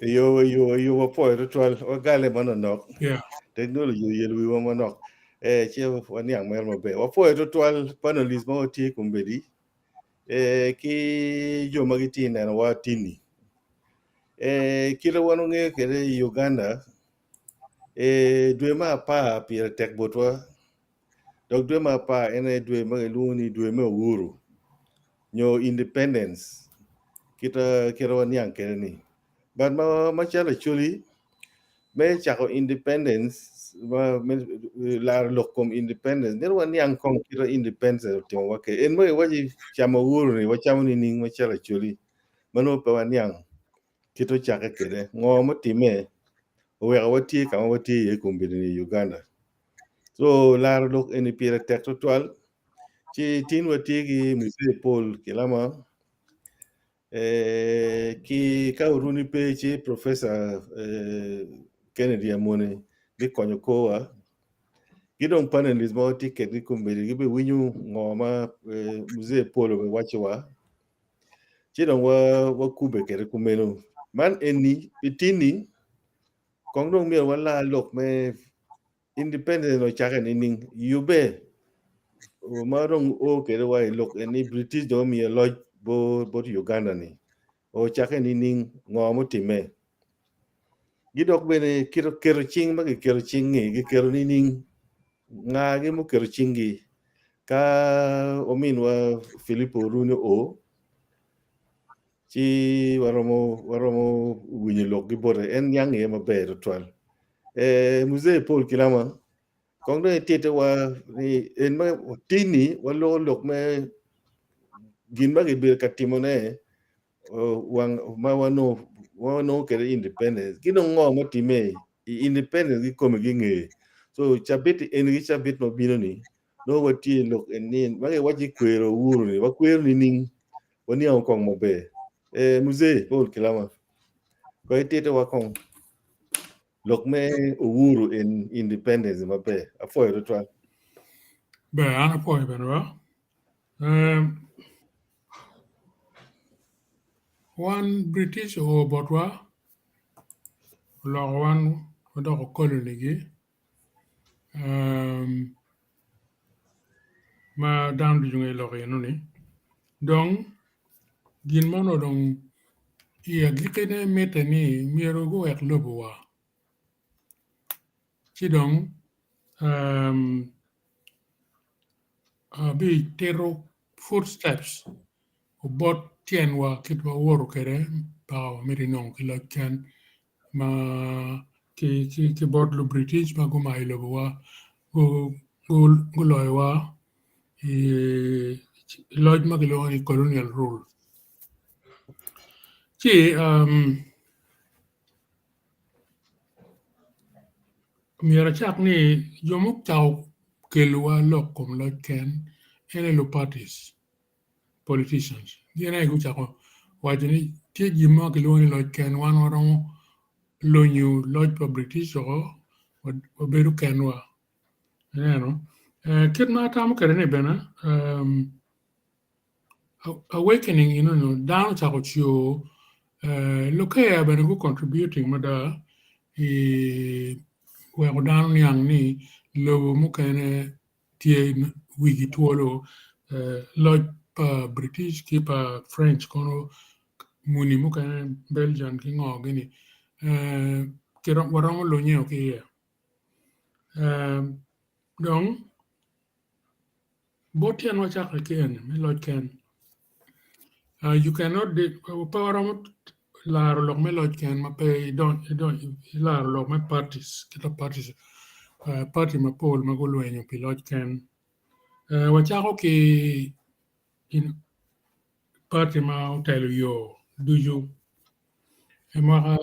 Eyo, eyo, eyo, wapwoyo tutwal. Wagale manonok. Yeah. Technology oyelo wiwa manok. Eh, ci waniang mere maber. Wapwoyo tutwal panelist ma watye kombeddi. Eh, ki jo ma gitye nenowa tini. Eh, kite wan wangeyo kwede i Uganda, eh, dwe me apar pire tek botwa. Dok dwe me apar en aye dwe ma gilwongo ni dwe me uhuru. Nyo independence kita kita waniang kede ni but ma macalo acholi me cako independence ma me laro lok kom independence myero waniang kong kita independence otimo wa kede en ma giwaci camo uhuru ni wacamo nining macalo acholi ma nongo pe waniang kit ocake kede ngo mutime oweko watye ka ma watye iye kombeddi ni i Uganda so laro lok eni pire tek tutwal Ci tin watye ki Muzee Paul Kilama eh, ki ka oruni pe ci Professor eh, Kennedy Amone bikonyo kowa. Ki dong panelist ma watye kedgi kombeddi gibiwinyo ngo ma eh, Muzee Paul obiwacowa. Ci dong wa wakube kede kumeno. Man eni pi tini kong dong myero walar lok me Independence ocake nining? Yubbe ma dong o kwede wa i lok eni British dong omiyo loc bot Uganda ni ocake nining? Ngo mutimme? Gidok bene keto cing ma giketo cing-ngi giketo nining? Ngagi muketo cinggi? Ka ominwa Filipo Oruni o ci waromo waromo winyo lokgi bote en niang iye maber tutwal. Eh, Muzee Paul Kilama, kong dong itite wa ni en ma tini waloko lok me gin ma gibedo ka timone wang ma wanongo wanongo kwede independence ki dong ngo mutimme i independence kikome gingeye. So cabit eni ki cabit ma bino ni nongo watye i lok eni ma giwaco kwero uhuru ni wakwero nining waniango kong maber. Eh, Muzee Paul Kilama, ko itite wa kong lok me uhuru in independence maber. Apwoyo tutwal. Ber, an apwoyo bene ba. Um, wan British oo botwa, oloko wan wadoko colony gi. Um, ma dano ducu ngeyo lok enoni. Dong gin ma onongo dong i agikkine mitte ni myero guwek lobowa. Ci dong um, abitito footsteps obot tyenwa kit ma wawoto kwede paka wamito nongo ki loc ken ma ki bot lu British ma gumayo lobowa guloyowa i loc ma kilwongo ni colonial rule. Ci myero acak ni jo mucako kelowa lok kom loc ken ene lu parties. politicians gin aye gucako waco ni tye gin mo kilwongo ni loc ken wan waromo lonyo loc pa British woko wabedo kenwa ineno kit ma atamo kwede ni bene awakening eno dano ocako ciyo lukeya bene gu contributing mada i weko dano niang ni lobo mukene tye wigi twolo loc pa British ki pa French kono muni mukene Belgian ki ngo gini waromo lunyeo ki iye. Dong bot tyen wacake ki eni me loc ken you cannot pe waromo laro lok me loc ken ma pe ilaro lok me parties kita parties party mapol ma gulwenyo pi loc ken. Wacako ki party ma otelo yo ducu i mwaka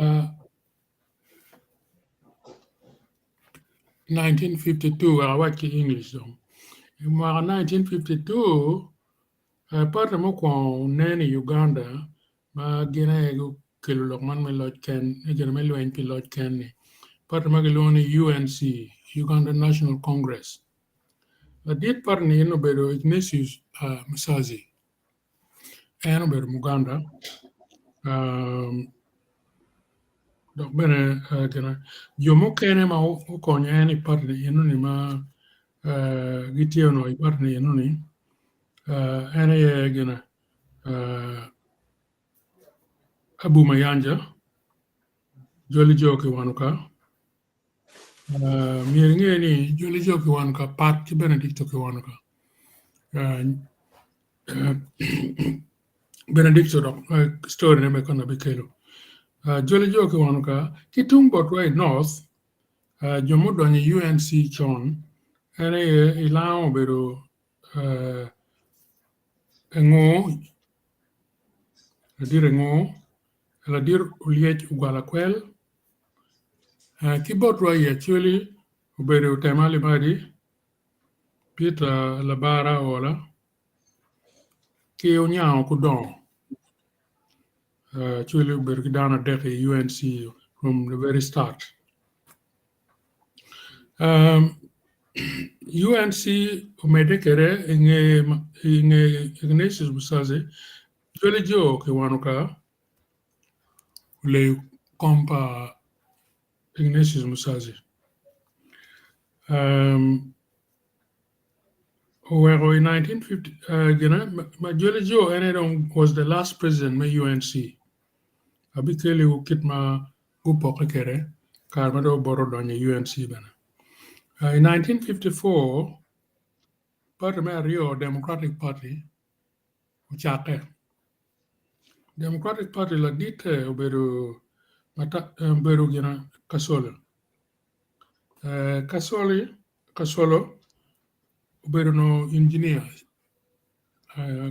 1952 wek awac ki English dong. I mwaka 1952 party mukwongo onen i Uganda ma gin aye gukelo lok man me loc ken gin me lweny pi loc ken-ni party ma kilwongo ni UNC Uganda National Congress. Ladit party ni en obedo Ignatius Musazi en obedo Muganda dok bene jo mukene ma okonyo en i party ni enoni ma gitye onongo i party ni enoni en aye gine Abu Mayanja, Jolly Joe Kiwanuka, Myero inge ni Jolly Joe Kiwanuka pat ki Benedicto Kiwanuka. Benedicto dok story ne bene kono abikelo. Jolly Joe Kiwanuka ki tung botwa i North jo mudonyo i UNC con en aye ilango obedo Engo, ladit Engo, ladit Olyec Ogwal Akwel, Ki botwa i Acholi obedo Tema Limadi, Peter Labara Aola ki Onyango Kudongo. Acholi obedo ki dano adek i UNC from the very start. UNC omedde kwede i nge Ignatius Musazi, Joli Jo Kiwanuka oleyo kom pa Ignatius Musazi oweko i 1950 gine ma Joli Jo en aye dong was the last president me UNC abikeliwu kit ma gupokke kwede kare ma dong oboto odonyo i UNC bene. I 1954 party me aryo Democratic Party ocakke. Democratic Party laditte obedo obedo gina Kasolo. Kasoli Kasolo obedo onongo engineer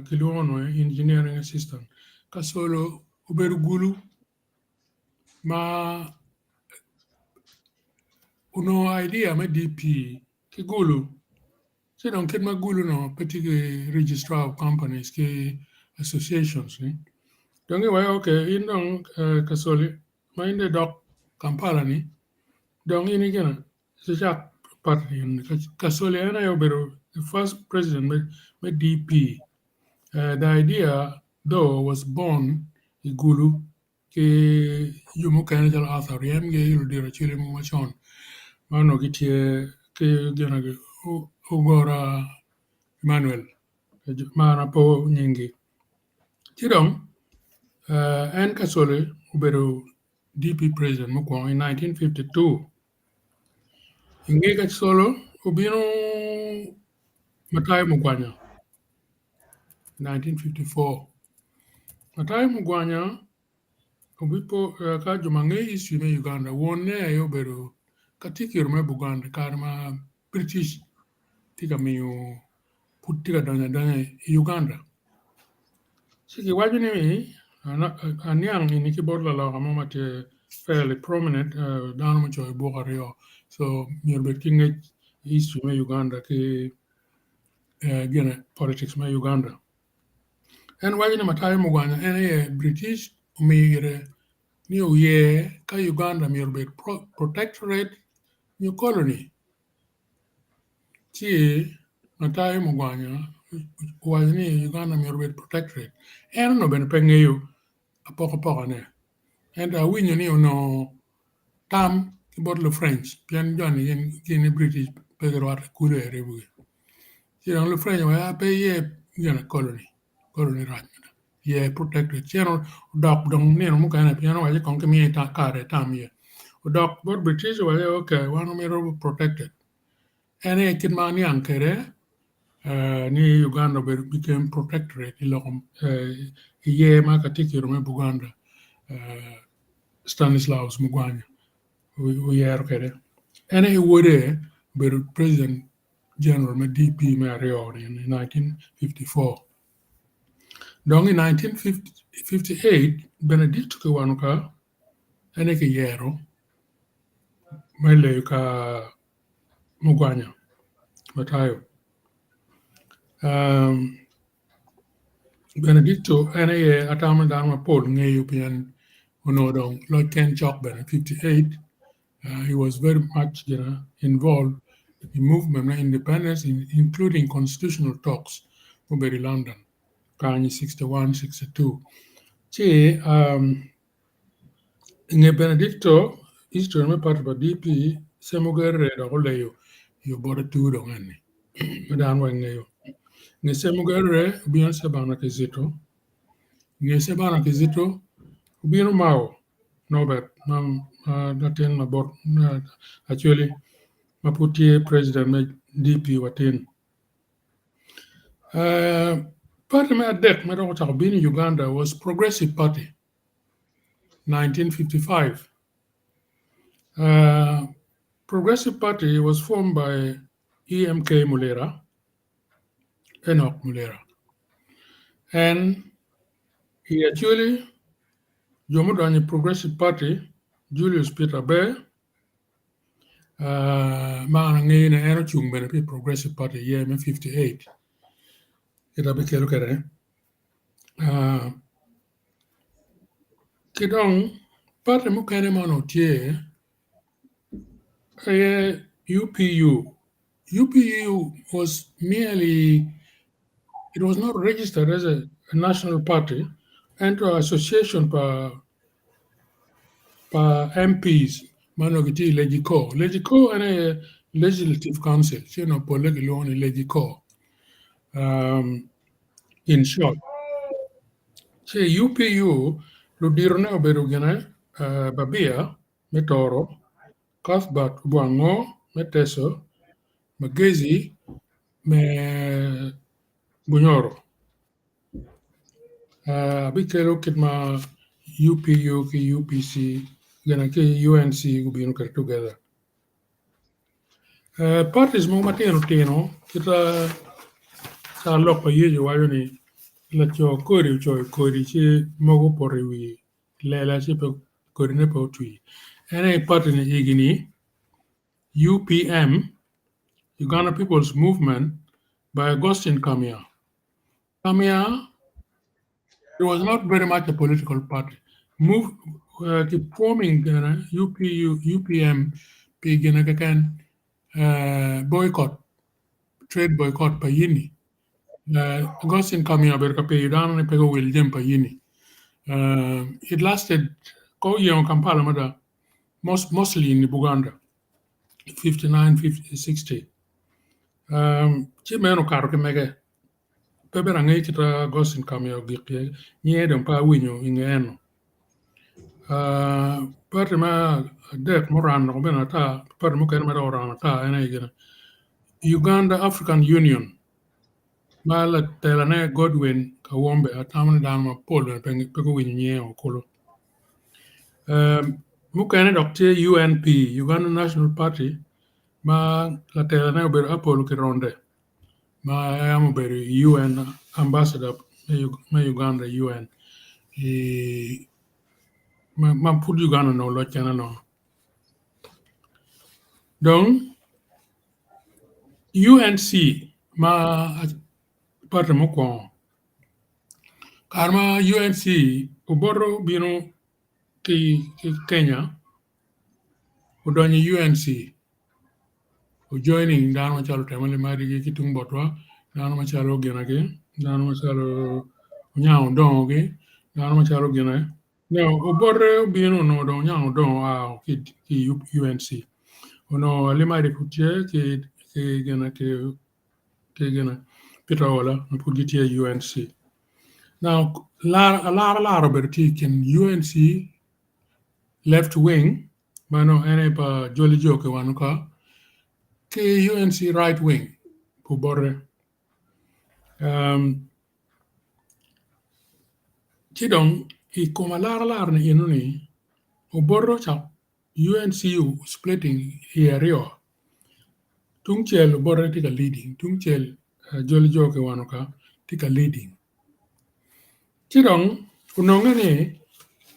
kilwongo onongo engineering assistant. Kasolo obedo gulu ma onongo idea me DP ki gulu Ci dong kit ma gulu onongo pe tye ki registrar of companies ki associations ni dong giwaco ok in dong Kasoli ma in dong idok Kampala ni dong in igina icak party eni Kasoli en aye obedo the first president me DP the idea though was born i Gulu ki jo mukene calo Arthur Oryem ki ludito Acholi mogo macon ma onongo gitye ki gin Ogora Emmanuel ma an apo nyinggi ci dong en Kasole obedo DP president mukwongo i 1952 i nge Kasolo obino Matayo Mugwanya 1954 Matayo Mugwanya obipo ka jo ma ngeyo history me Uganda wonne aye obedo katikiro me Buganda i kare ma British tye ka miyo pud tye ka donyo adonya i Uganda ci kiwaco ni aniang eni ki bot laloka mo ma tye fairly prominent dano mucoyo buk aryo so myero obed ki ngec i history me Uganda ki gine politics me Uganda. En waco ni Matayo Mugwanya en aye British omiyo ire ni oyer ka Uganda myero obed protectorate nyo colony. Ci Matayo Mugwanya owaco ni Uganda myero obed protectorate. En onongo bene pe ngeyo apokapokane ento awinyo ni onongo tam ki bot lu French pien joni gin i British pe girwatte kulu i aribogi ci dong lu French owaco ni pe iye gin colony, colony rac mada ye protectorate ci en odok dong nino mukene pien owaco ni kong kimiye kare etam iye odok bot British owaco ni ok wan wamito protected en aye kit ma aniang kwede ni Uganda obedo became protectorate i loko i yer ma katikiro me Buganda Stanislaus Mugwanya oyero kwede. En aye wode obedo president general me DP me aryo ni i 1954. Dong i 1958 Benedicto Kiwanuka en aye kiyero me leyo ka Mugwanya Matayo. Um, Benedicto en aye atamo ni dano mapol ngeyo pien onongo dong loc ken cok bene 58 he was very much you know, involved in movement me independence in, including constitutional talks mubedo i London kany 61 62 ci um, I nge Benedicto, history me party pa DP Ssemogerere dok oleyo i obote tur dong eni ma dano weng ngeyo. Nge Ssemogerere obino Sebana Kizito, nge Sebana Kizito obino Mao Norbert ma latin ma bot Acholi ma pud tye president me DP watin. Party me adek ma dok ocako bino i Uganda was Progressive Party. 1955. Progressive Party was formed by EMK Mulira, Enoch Mulira. And he actually, jo mudonyo i Progressive Party, Julius Peter Ber, ma an angeyo ni en ocung bene pi Progressive Party year me 58. Kita bikelo kwede. Ki dong pati mukene ma onongo tye aye UPU. UPU was merely, it was not registered as a national party ento association pa pa MPs ma onongo gitye i Legico. Legico en aye Legislative Council ci onongo polle kilwongo ni Legico. Um, in short, ci UPU luditone obedo gine uh, Babia me Toro, Cuthbert Bwango me Teso, Magezi me Bunyoro. Uh, abikelo kit ma UPU ki UPC gina ki UNC gubino kwede together. Uh, parties mogo matino tino kita ca lok pa Yecu waco ni laco kodi ocoyo kodi ci mogo opoto i wi lela ci pe kodine pe otwi. En aye party ni igi-ni UPM, Uganda People's Movement by Augustine Kamya. Kamya it was not very much a political party. Move ki forming gine UPU, UPM pi gine keken boycott, trade boycott pa yini. Augustine Kamya obedo ka piyo dano ni pe guwil jami pa yini. It lasted ko oyengo Kampala mada most, mostly in Buganda 59, 50, 60. Ci meno okato ki mege. Pe bene angeyo kit ma Augustine Kamya ogik iye, nyinge dong pe awinyo i nge eno. Party me adek muran dok bene ata, party mukene ma dok oran ata en aye gine Uganda African Union ma latelane Godwin Kawombe atamo ni dano mapol bene pe guwinyo nyinge o kulu. Mukene dok tye UNP, Uganda National Party ma latelane obedo Apollo Kironde ma yam obedo UN ambassador me Uganda i UN ma pud Uganda onongo loc kene no. Dong UNC ma party mukwongo kare ma UNC oboto bino ki Kenya odonyo i UNC ojoining dano macalo Otema Limadi ki tung botwa, dano macalo ginagi, dano macalo Onyango Odongogi, dano macalo gine. No, obote obino onongo dong Onyango Odongo oa ki i UNC. Onongo Alimadi pud tye ki gine ki gine Peter Ola ma pud gitye i UNC. Now, alara lara obedo tye i kin UNC left wing ma nongo en aye pa Joli Jo Kiwanuka ki UNC right wing obote. Ci dong i kom alara lara ni eno ni obote ocako UNC splitting i aryo. Tung cel obote tye ka leading, tung cel Joli Jo Kiwanuka tye ka leading. Ci dong ononge ni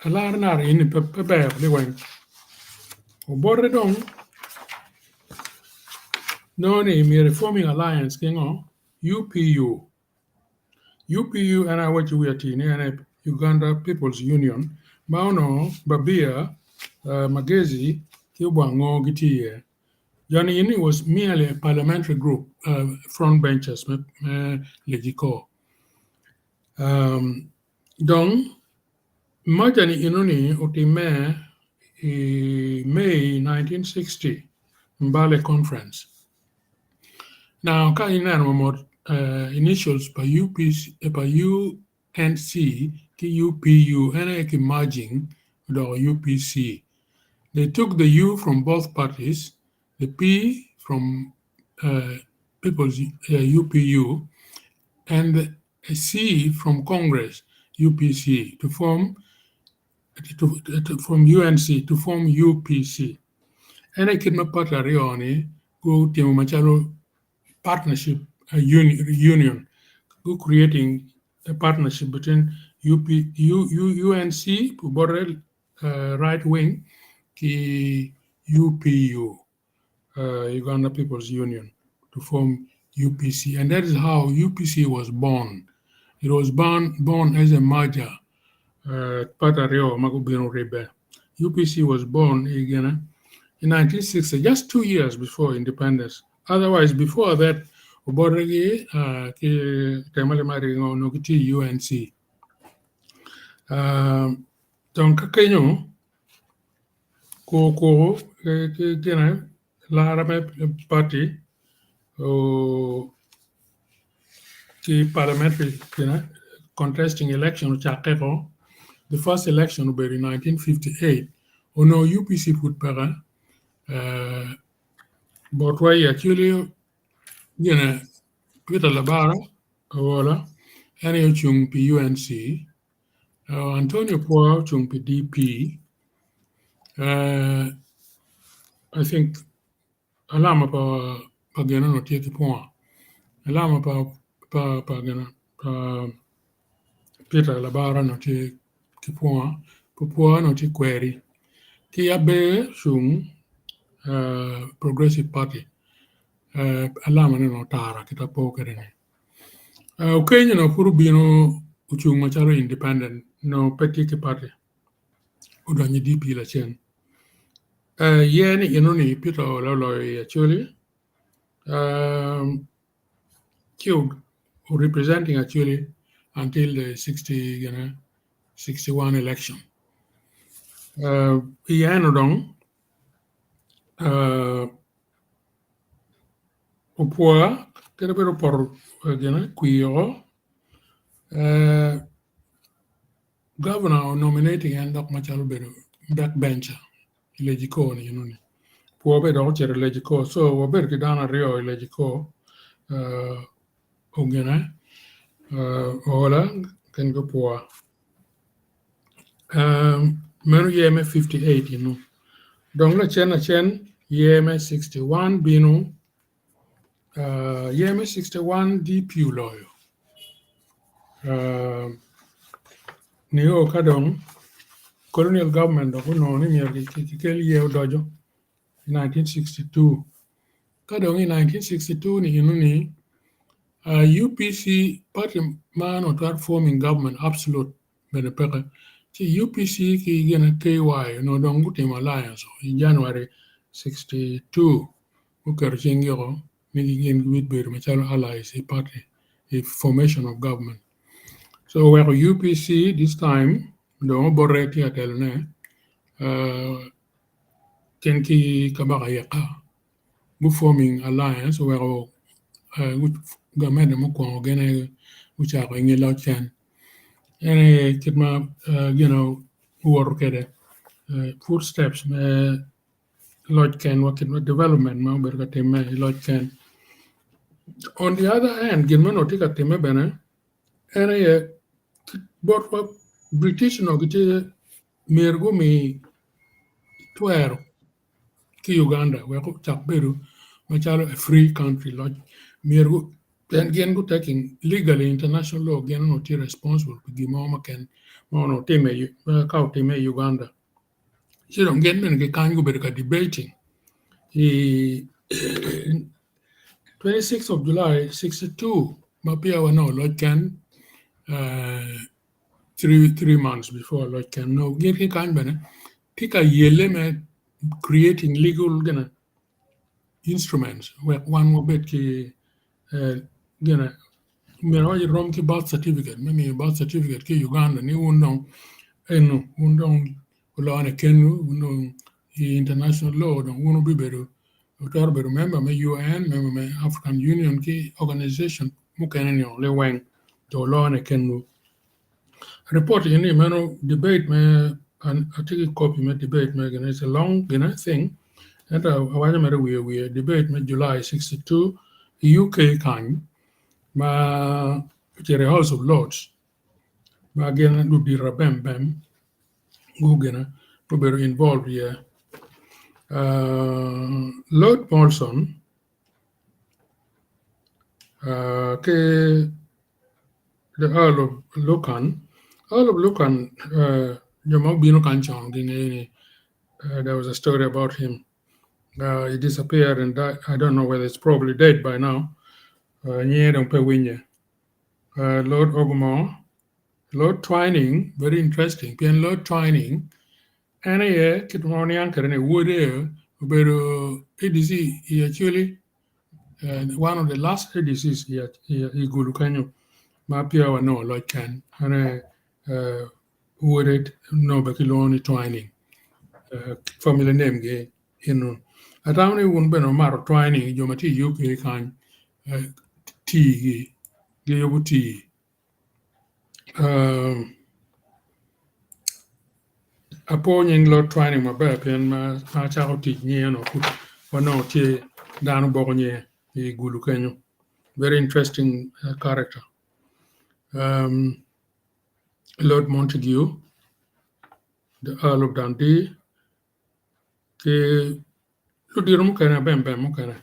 alara lara eni pe ber liweng. Obote dong Nongo ni myero forming alliance ki ngo? UPU. UPU en aye wacci wiye ati ni en aye Uganda People's Union ma onongo Babia, Magezi ki Obwango gitye iye. Joni eni was merely a parliamentary group, front benchers me Legiko. Dong merger ni enoni otimme i May 1960 Mbale Conference. Now ka ineno mot initials pa UPC, pa UNC ki UPU en aye ki merging odoko UPC. They took the U from both parties, the P from People's UPU, and the C from Congress UPC to form from UNC to form UPC. En aye kit ma party aryo ni gutimo macalo partnership union, gu creating a partnership between UP, U, U, UNC bote right wing ki UPU, Uganda People's Union, to form UPC. And that is how UPC was born. It was born as a merger, party aryo ma gubino ribbe. UPC was born again in 1960, just 2 years before independence. Otherwise, before that, oboregi ki temale mari no gitye UNC. Dong ka kenyo ko ko ki gine lara me party ki parliamentary gine contesting election ocakke ko. The first election obedo in 1958. Onongo UPC pud peke. Botwa i actually gine Peter Labara Owola en aye ocung pi UNC. Antonio Pwa ocung pi DP. I think alama pa gin onongo tye ki pwonga. Alama pa gin pa Peter Labara onongo tye ki pwonga, Pwa onongo tye kweri. Ki Aber ocung Progressive Party. Alama ne onongo tara kit apo kwede ni. Okenyo onongo pud obino ocung macalo independent onongo pe tye ki party. Odonyo i DP lacen. Ye ni enoni Peter Ola oloyo i Acholi ci representing Acholi until the 60, 61 election. I eno dong Opwa kadi bed opoto gine kwir governor nominating en dok macalo bedo backbencher i Legiko ni enoni. Pwo bene dok ocito i Legiko so wabedo ki dano aryo i Legiko ogine Ola gin ki Opwa. Meno year me 58 eno. Dong lacen lacen year me 61 bino, year me 61 DP oloyo. Nio ka dong colonial government dok onongo ni myero kikel yer odoco i 1962. Ka dong i 1962 ni enoni UPC party ma onongo twero forming government absolute bene peke. Ci UPC ki gine KY onongo dong gutimo alliance i January 62 guketo cinggi oko ni gin gibibedo macalo allies i party i formation of government. So oweko UPC this time dong obote tye ka telone gin ki Kabaka Yeka gu forming alliance oweko gamente mukwongo gin aye gucako i nge loc ken. En aye kit ma gin owoto kwede footsteps me loc ken wa kit ma development ma obedo ka timme i loc ken. On the other hand gin ma onongo tye ka timme bene en aye botwa British onongo gitye myero gumi twero ki Uganda wek ocak bedo macalo a free country loc myero pien gin gu taking legally international law gin onongo tye responsible pi gin mo keken ma onongo timme ka otimme i Uganda. Ci dong gin bene kikany gubedo ka debating i 26 of July 62 ma peya wanongo loc ken 3 months before loc ken nongo gin ki kany bene tye ka yelle me creating legal gina instruments wek wan wabed ki gina myero wawac rom ki birth certificate me miyo birth certificate ki i Uganda ni wun dong eno wun dong wulone kenwu, wun dong i international law dong wun wubibedo wutwero bedo member me UN, member me African Union ki organization mukene ni liweng dong wulone kenwu. Report eni meno debate me atye ki copy me debate me gine it's a long gine thing ento awaco mere wiye wiye debate me July 62 i UK kany ma ocito i House of Lords ma gin ludito abem bem gugine gubedo involved iye. Lord Molson ki the Earl of Lucan, Earl of Lucan jo ma obino kany con gingeyo ni there was a story about him. He disappeared and died. I don't know whether it's probably dead by now. Nyinge dong pe winye. Lord Ogmore, Lord Twining, very interesting. Pien Lord Twining en aye kit ma waniang kwede ni wode obedo ADC i actually one of the last ADCs i Gulu kenyo ma peya wanongo loc ken. En aye wode onongo bene kilwongo ni Twining. Family name gi eno. Atamo ni wun bene wumato Twining jo ma tye i UK kany tea gi giyubo tea. Apo nying Lord Twining maber pien ma acako tic nyinge onongo pud wanongo tye dano boko nyinge i Gulu kenyo. Very interesting character. Lord Montague, the Earl of Dundee, ki ludito mukene abembem mukene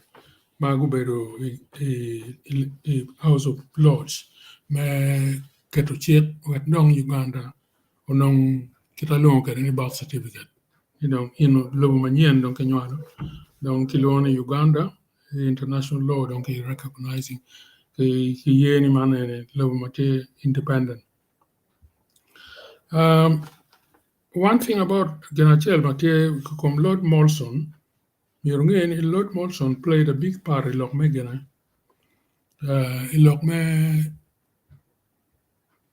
ma gubedo i House of Lords me keto cik wek dong Uganda onong kit alwongo kwede ni birth certificate ni dong eno lobo manyen dong kinywalo dong kilwongo ni Uganda international law dong ki recognizing ki ye ni man eni lobo ma tye independent. One thing about gin acel ma tye i kom Lord Molson myero wunge ni Lord Molson played a big part i lok me gine i lok me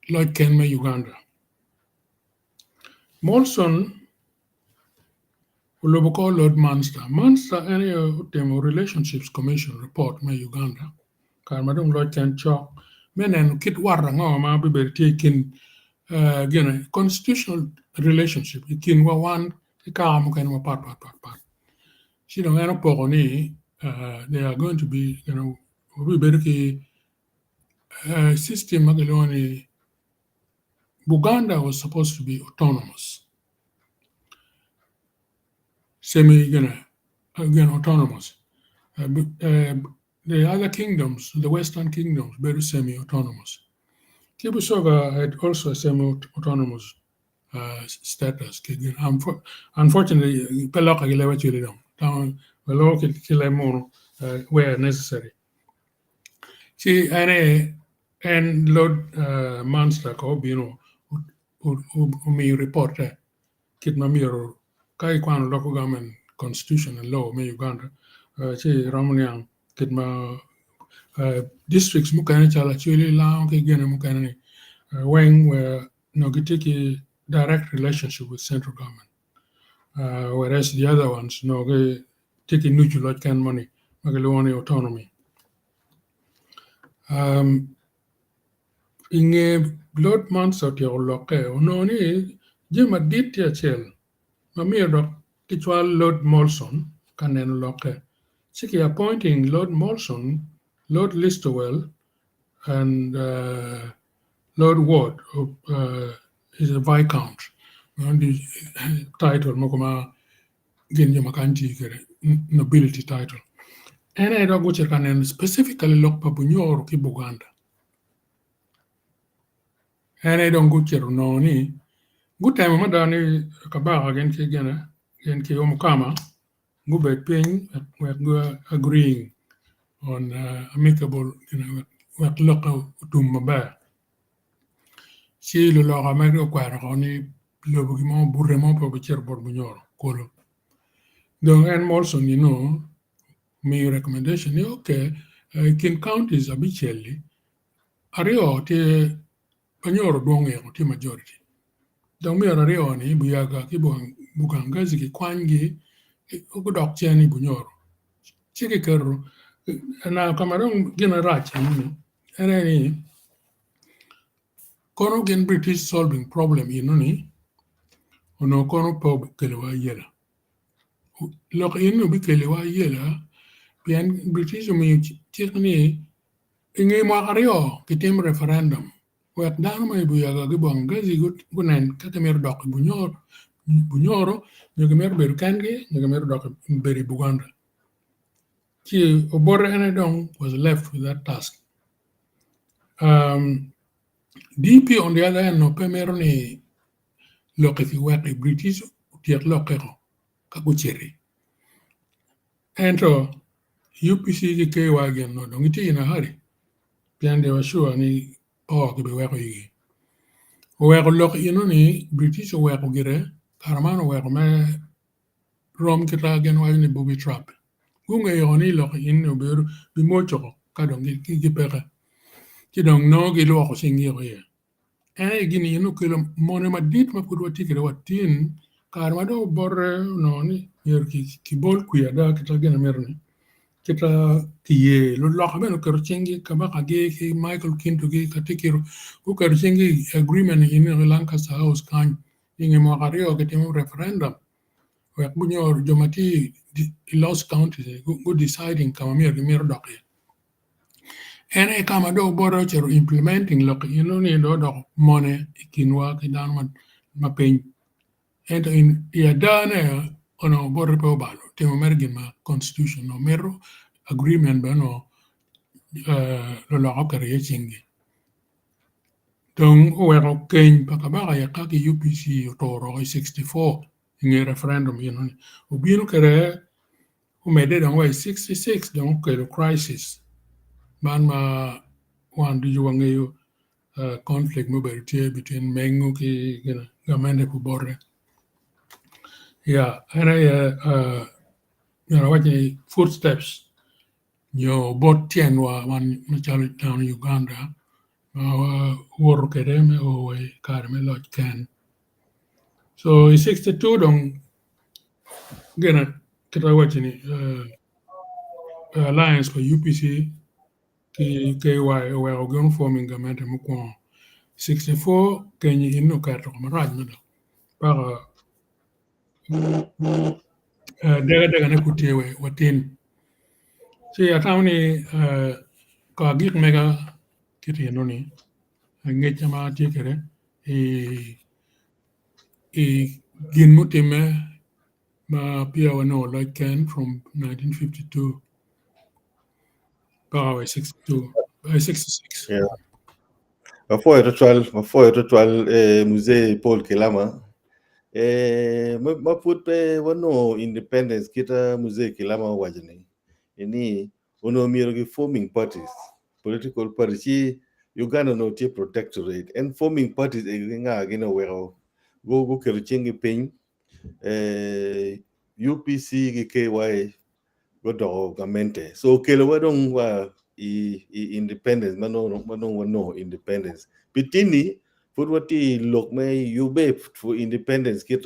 loc ken me Uganda. Molson olubo kor Lord Munster. Munster en aye otimo Relationships Commission report me Uganda kare ma dong loc ken cok me neno kit wat ango ma bibedo tye i kin gine constitutional relationship i kinwa wan ki kaka mukene mapat pat pat pat. Ci dong en opoko ni they are going to be wabibedo ki system ma kilwongo ni Buganda was supposed to be autonomous. Semi gine again autonomous. The other kingdoms, the Western kingdoms, very semi-autonomous. Kibusoga had also a semi-autonomous status. Unfortunately, pe lokke ki leb acwali dong. Waloko ki leb munu where necessary. Ci en aye en Lord Munster ko obino omiyo report-te kit ma myero ka ikwano local government constitution and law me Uganda ci iromo niang kit ma districts mukene calo Acholi, Lango ki gine mukene ni weng onongo gitye ki direct relationship with central government whereas the other ones onongo gitye ki nucu loc ken moni ma kilwongo ni autonomy. I nge Lord Munster otyeko lokke onongo ni jami madit tye acel ma myero dok kicwal Lord Molson ka neno lokke. Ci ki appointing Lord Molson, Lord Listowel and Lord Ward is a Viscount title mogo ma gin jo ma kany tye kwede nobility title. En aye dok gucito ka neno specifically lok pa Bunyoro ki Buganda. En aye dong gucito onongo ni gutemo mada ni kabaka gin ki gine gin ki Omukama gubed piny wek gu agreeing on amicable wek lokke otum maber. Ci luloka mere okwero oko ni lobogi mo bute mo pe obicito bot Bunyoro kulu. Dong en Molson ni nongo omiyo recommendation ni ok i kin counties abicel-li aryo tye Banyoro dwong eko tye majority dong myero aryo ni Buyaga ki Bugangazi kikwanygi gudok cen i Bunyoro ci kiketo now ka ma dong gin marac enoni en aye ni kono gin British solving problem enoni onongo kono pe okeliwa ayela lok eni obikeliwa ayela pien British omiyo cik ni I nge mwaka aryo, kitimo referendum wek dano ma i Buyaga ki Bwanggazi gunen ka gimito dok i Bunyoro nyo gimito bedo kengi nyo gimito dok bedo i Buganda. Ci Obote ene dong was left with that task. DP on the other hand onongo pe mito ni lokke kiwek i British otyek lokkeo ka guciti. Ento UPC ki KY gin onongo dong gitye in a hurry pien they were sure ni power kibiweko igi. Oweko lok eno-ni British oweko gire kare man oweko me rom kita gin waco ni booby trap. Gungeyo ni lok eni obedo bimocco ka dong gipeke ci dong nongo gilwoko cinggi iye. En aye gin in okelo mone madit ma pud watye kwede wa tin, kare ma dong obote onongo ni myero kibol kwir ada kita gin amito ni kita kiye luloka bene oketo cinggi kabakagi ki Michael Kintogi katikiro guketo cinggi i agreement eni i Lancaster House kany i nge mwaka aryo kitimo referendum wek gunyo jo ma tye i lost counties gu deciding ka ma myero gimito dok iye. En aye ka ma dong obote ocito implementing lok eno ni dong odoko mone i kinwa ki dano ma piny ento i adane onongo obote pe obalo otimo mere gin ma constitution onongo mito agreement bene onongo luloka oketo iye cinggi dong oweko keny pa kabaka Yaka ki UPC oturo i 64 i nge referendum eno-ni obino kwede Omedde dong wa i 66 dong okelo crisis man ma wan ducu wangeyo conflict ma obedo tye between Mengo ki gamente pa Obote. Ya en aye myero awac ni footsteps nyo bot tyenwa wan macalo dano Uganda ma wawoto kwede me o wa i kare me loc ken. So i 62 dong Gin kit awaco ni alliance pa UPC ki KY oweko gin forming gamente mukwongo 64 kenyi in oketo marac mada paka dega dega ne pud tye wa tin ci atamo ni ka agik mega kit enoni ngec ma atye kwede i gin mutimme ma peya wanongo loc ken from 1952 paka wa i 62 66. Yeah. Wapwoyo twatwal, wapwoyo twatwal eh, Muzee Paul Kilama. Eh, ma ma pud pe wanongo independence kita Muzee Kilama owaco ni, ni onongo myero gi forming parties, political parties ci Uganda onongo tye protectorate and forming parties egi ki nga gini oweko gu guketo cinggi piny eh, UPC ki KY gudoko gamente so okelowa dong wa i, i independence ma nongo ma nongo wanongo independence pi tini pud watye i lok me yubbe for independence kit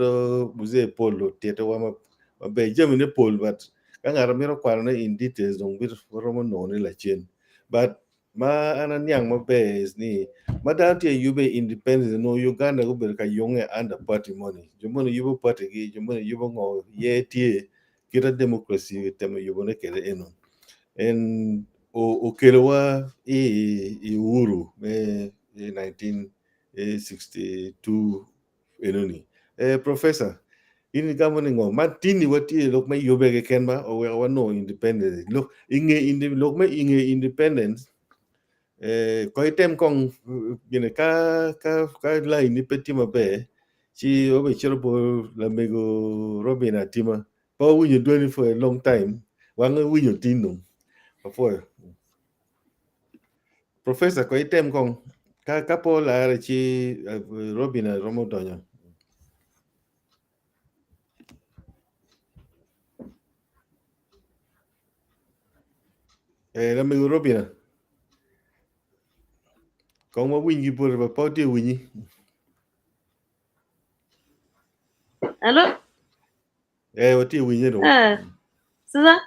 Mzee Paul otitowa ma maber jamine pol but ka ngat mito kwanone in details dong romo nongone lacen but ma an aniang maber is ni ma dano tye yubbe independence nongo Uganda gubedo ka yunge under party moni jo moni yubo party gi jo moni yubo ngo ye tye kita democracy temo yubone kwede eno en okelowa i uhuru me 1962 enoni. Eh, professor, in igamo ni ngo? Man tini watye lok me yube keken ba oweko wanongo independence. Lok inge indi lok me inge independence eh, ko item kong gine ka ka ka line ni pe tye maber ci wabe cito bo lamego Robin Atima. Pa wawinyo dwani for a long time, wang winyo tin dong. Apwoyo. Professor ko item kong ka ka po olare ci Robina romo donyo. Eh, lamego Robina. Kong wawiny ki boti ba pe watye winyi. Hello? Eh, watye winye dong. Eh, sisa?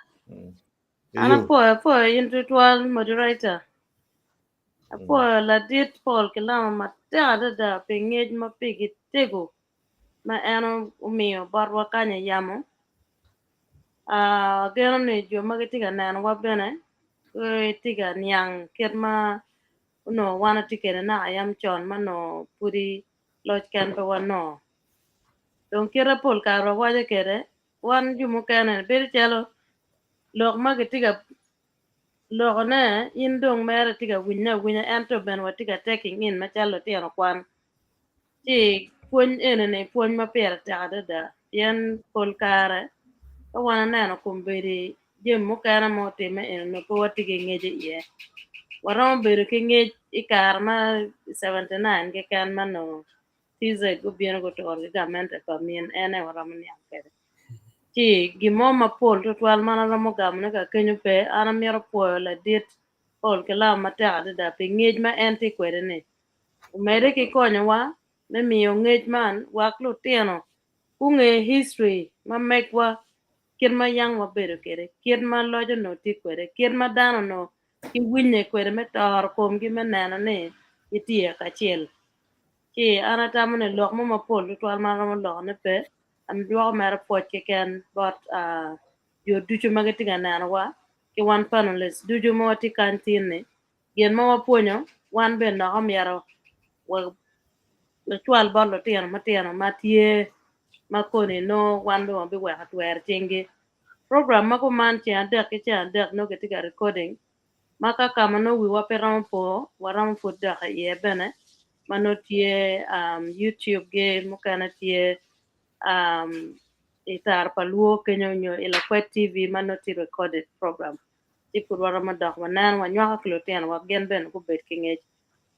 An Eyo. apwoyo, apwoyo in tutwal moderator. Apwoyo ladit Paul Kilama matek adada pi ngec ma pigi tego ma en omiyo botwa kany i yamo. Ah, ageno ni jo ma gitye ka nenowa bene gitye ka niang kit ma onongo wan watye kwede naka yam con ma onongo pudi loc ken pe wanongo. Dong kite pol kare wawaco kwede, wan jo mukene bedo calo lok ma gitye ka lokone in dong mere itye ka winyone awinya ento bene watye ka taking in macalo lutino kwan. Ci pwony enini pwony ma pire tek adada pien pol kare ka wan waneno kombeddi jami mukene ma otimme eni onongo pe watye ki ngec iye. Waromo bedo ki ngec i kare ma 79 keken ma onongo TZ gubino guturo ki gamente pa min en aye waromo niang kwede. Ci gin mo mapol tutwal ma an aromo gamone ka kenyo pe, an amito pwoyo ladit Paul Kilama matek adada pi ngec ma en tye kwede-ni. Omedde ki konyowa me miyo ngec man wek lutino gunge history ma megwa, kit ma yang wabedo kwede, kit ma loc onongo tye kwede, kit ma dano onongo giwinye kwede me toro komgi me neno ni gitye kacel. Ci an atamo ni lok mo mapol tutwal ma aromo lokone pe, adwoko mere pwoc keken bot jo ducu ma gitye ka nenowa ki wan panelists ducu ma watye kany tin-ni. Gin ma wapwonyo wan bene dok omyero wacwal bot lutino matino ma tye ma koni nongo wan bene wabiweko twero cinggi. Program ma kuman ceng adek ki ceng adek nongo kitye ka recording ma ka ka ma nongo wiwa pe romo po waromo pud dok iye bene ma nongo tye YouTube gi mukene tye i tara pa luo kenyo nyo i Lakwed TV ma nongo tye recorded program ci pud waromo dok waneno wanywako ki lutino wek gin bene gubed ki ngec.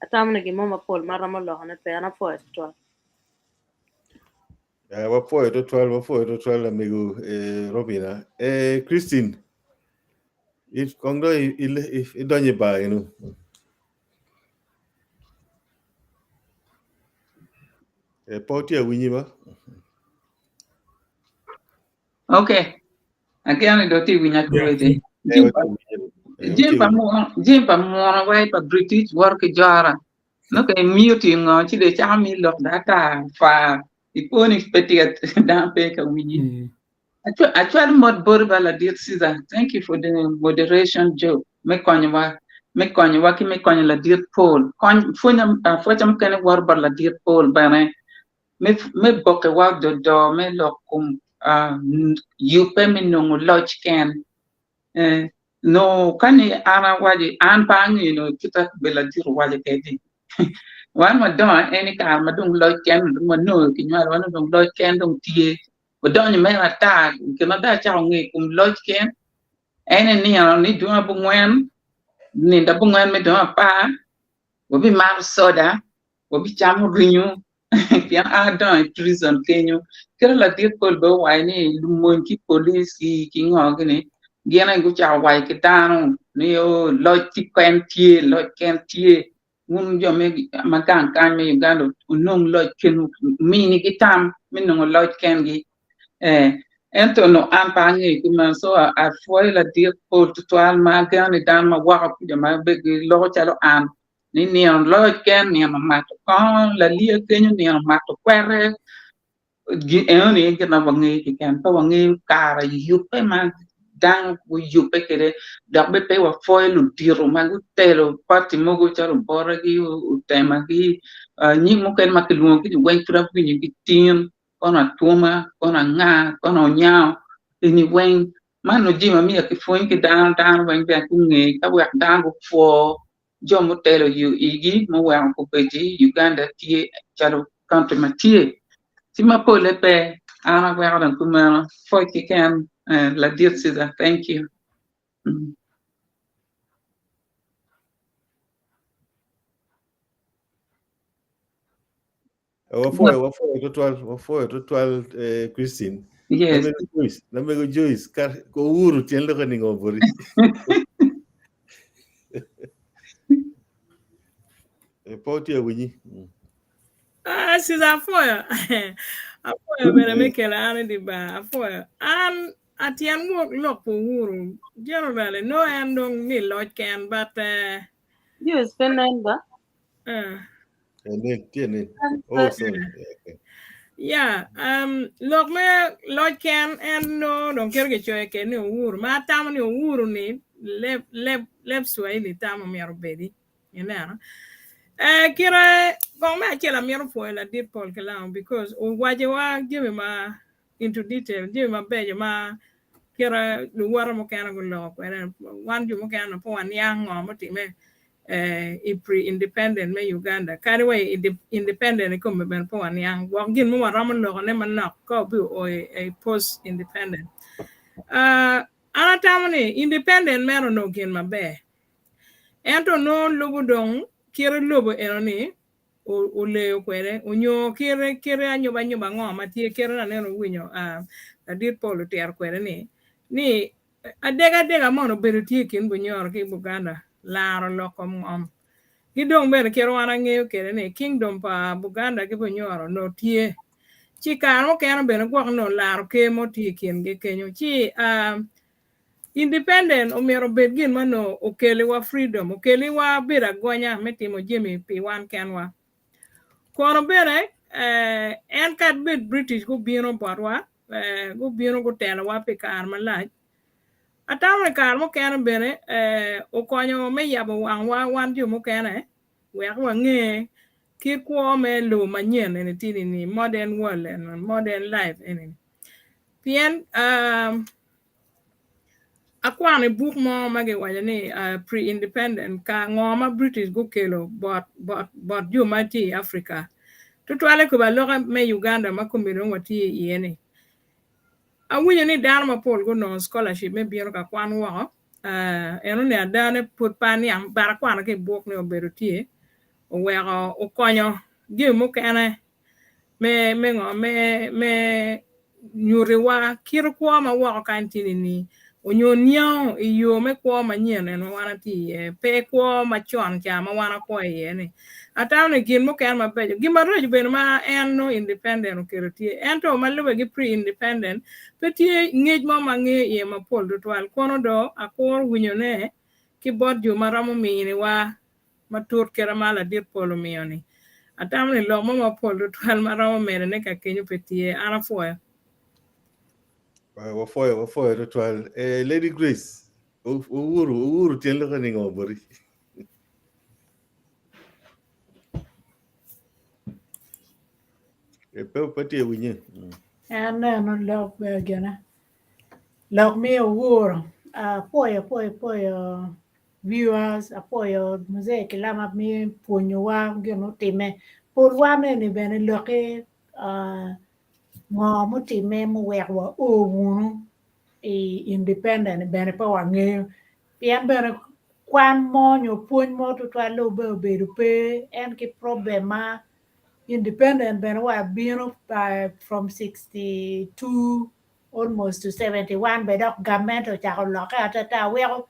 Atamo ni gin mo mapol ma aromo lokone pe an apwoyo tutwal. Eh, wapwoyo tutwal, wapwoyo tutwal lamego eh, Robina. Eh, Christine, if kong do idonyo i bar eno. Eh, pe watye awinyi ba? Okay. Ageno ni dong tye winya Yeah. kwede. Eh, watye winyi. Eh, Jim watye pa winyi. muno, jim pa muno wai pa British wor ki jora. Nongo ka imute ngo ci dong icako miyi lok dong ata fa iponi pe tye ka dano pe ka winyi. Acwalo mot boti ba ladit Caesar thank you for the moderation job me konyowa me konyowa ki me konyo ladit Paul kony pwonya pwoca mukene woto bot ladit Paul bene me me bokewa ododo me lok kom yubbe me nongo loc ken Nongo ka ni an awaco, an pe angeyo nongo kita bedo ladit owaco kwede. Wan wadongo en i kare ma dong loc ken dong wanongo kinywalowa ni dong loc ken dong tye. Wadonyo mere ata gin ma dong acako ngeyo i kom loc ken en aye nino ni dwe abongwen, nindo abongwen me dwe apar wabimato soda wabicamo ringo pien an adongo i prison kenyo kit ladit pol bene owaco ni lumony ki police ki ngo gini gin aye gucako waco ki dano ni oo loc ken tye loc ken tye wun jo ma gang kany me Uganda wunong loc kenwu minigi tam me nongo loc kengi ento onongo an pe angeyo kumeno so apwoyo ladit pol tutwal ma ageno ni dano ma woko kuca ma giloko calo an ni nino loc ken nino mato kongo laliya kenyo nino mato kwete enoni aye gin ma wangeyo keken pe wangeyo kare yubbe ma dano guyubbe kwede dok bene pe wapwoyo ludito ma gutelo pati mogo calo Oboregi Otemagi nying mukene ma kilwongogi ni weng pud awinyogi tin kono Atwoma kono anga kono Onyango eni weng man onongo jami ma myero kipwony ki dano dano weng bene gunge ka wek dano gupwo jo mutelo yo igi muweko kobedi Uganda tye calo country ma tye ci ma pole pe an aweko dong kumeno pwoc keken ladit Caesar thank you. Wapwoyo, wapwoyo tutwal, wapwoyo tutwal eh, Christine. Yes. Lamego Joyce, lamego Joyce, kar Uhuru tyen loko ni ngo bori. Eh, Po tye winyi. Ah, sis apwoyo. Apwoyo bene me kelo an i di bar. Apwoyo. An atyen wok lok pa Uhuru generally no en dong ni loc ken but eh, Joyce pe nen ba? eh, Nen, tye nen. Oh, sorry. Okay. Yeah, lok me loc ken en no dong kit gicoyo kede ni Uhuru ma atamo ni Uhuru ni leb leb leb Swahili tamo myero obedi. Ineno? Eh, kite kong me acel amito pwoyo ladit Paul Kilango because owacowa jami ma into detail, jami mabeco ma kite luwote mukene guloko kwede. Wan jo mukene onongo pe waniang ngo mutime eh, i pre-independent me Uganda. Kadi wa i independent i kome bene pe waniang. Gwok gin mo waromo lokone manok ka obi o i post-independent. Uh, an atamo ni independent mere onongo gin maber. Ento nongo lubo dong kite lobo eno-ni oleyo kwede onyo kite kite anyobanyoba ango ma tye kite aneno winyo ladit Paul otito kwede ni ni adegadega mono obedo tye i kin Bunyoro ki Buganda laro lok kom ngom ki dong bene kite wan angeyo kwede ni kingdom pa Buganda ki Bunyoro onongo tye ci kare mukene bene gwok onongo laro ker mo tye i kingi kenyo ci Independent omyero obed gin ma onongo okeliwa freedom, okeliwa bedo agonya me timo jami pi wan kenwa. Kono bene en kadi bed British gubino botwa, gubino gutelowa pi kare malac, atamo ni kare mukene bene okonyo me yabo wangwa wan jo mukene wek wange kit kwo me lobo manyen eni tye ni modern world eni, modern life eni. Pien Akwano i buk mo ma giwaco ni pre-independent ka ngo ma British gukelo bot bot bot jo ma tye i Africa tutwalle i kom aloka me Uganda ma kombeddi dong watye iye ni. Awinyo ni dano mapol gunongo scholarship me bino ka kwan woko enoni adane pud pe aniang but akwano ki i buk ni obedo tye oweko okonyo jami mukene me me ngo me me nyutiwa kit kwo ma woko kany tye ni onyo niango i yo me kwo manyen en ma wan atye iye pe kwo macon ca ma wan akwo iye ni atamo ni gin mukene mabeco gin maraco bene ma en nongo independent okelo tye ento ma lube ki pre independent pe tye ngec mo ma angeyo iye mapol tutwal kono do akuro winyo ne ki bot jo ma romo miniwa matut kite ma ladit pol omiyo ni. Atamo ni lok mo mapol tutwal ma romo mede ne ka kenyo pe tye. An apwoyo. Wapwoyo, wapwoyo tutwal. Eh, Lady Grace, Uhuru, Uhuru tyen loko ni ngo boti? Eh, pe pe tye winye. An neno lok gine lok me Uhuru apwoyo apwoyo apwoyo viewers apwoyo muzee Kilama me pwonyowa gin mutimme pol wan eni bene loki ngo mutimme muweko wa o wunu i independent bene pe wangeyo pien bene kwan mo nyo pwony mo tutwal dong bene obedo pe en ki problem ma independent bene wa bino from 62 almost to 71 bene dok gamente ocako lokke atata weko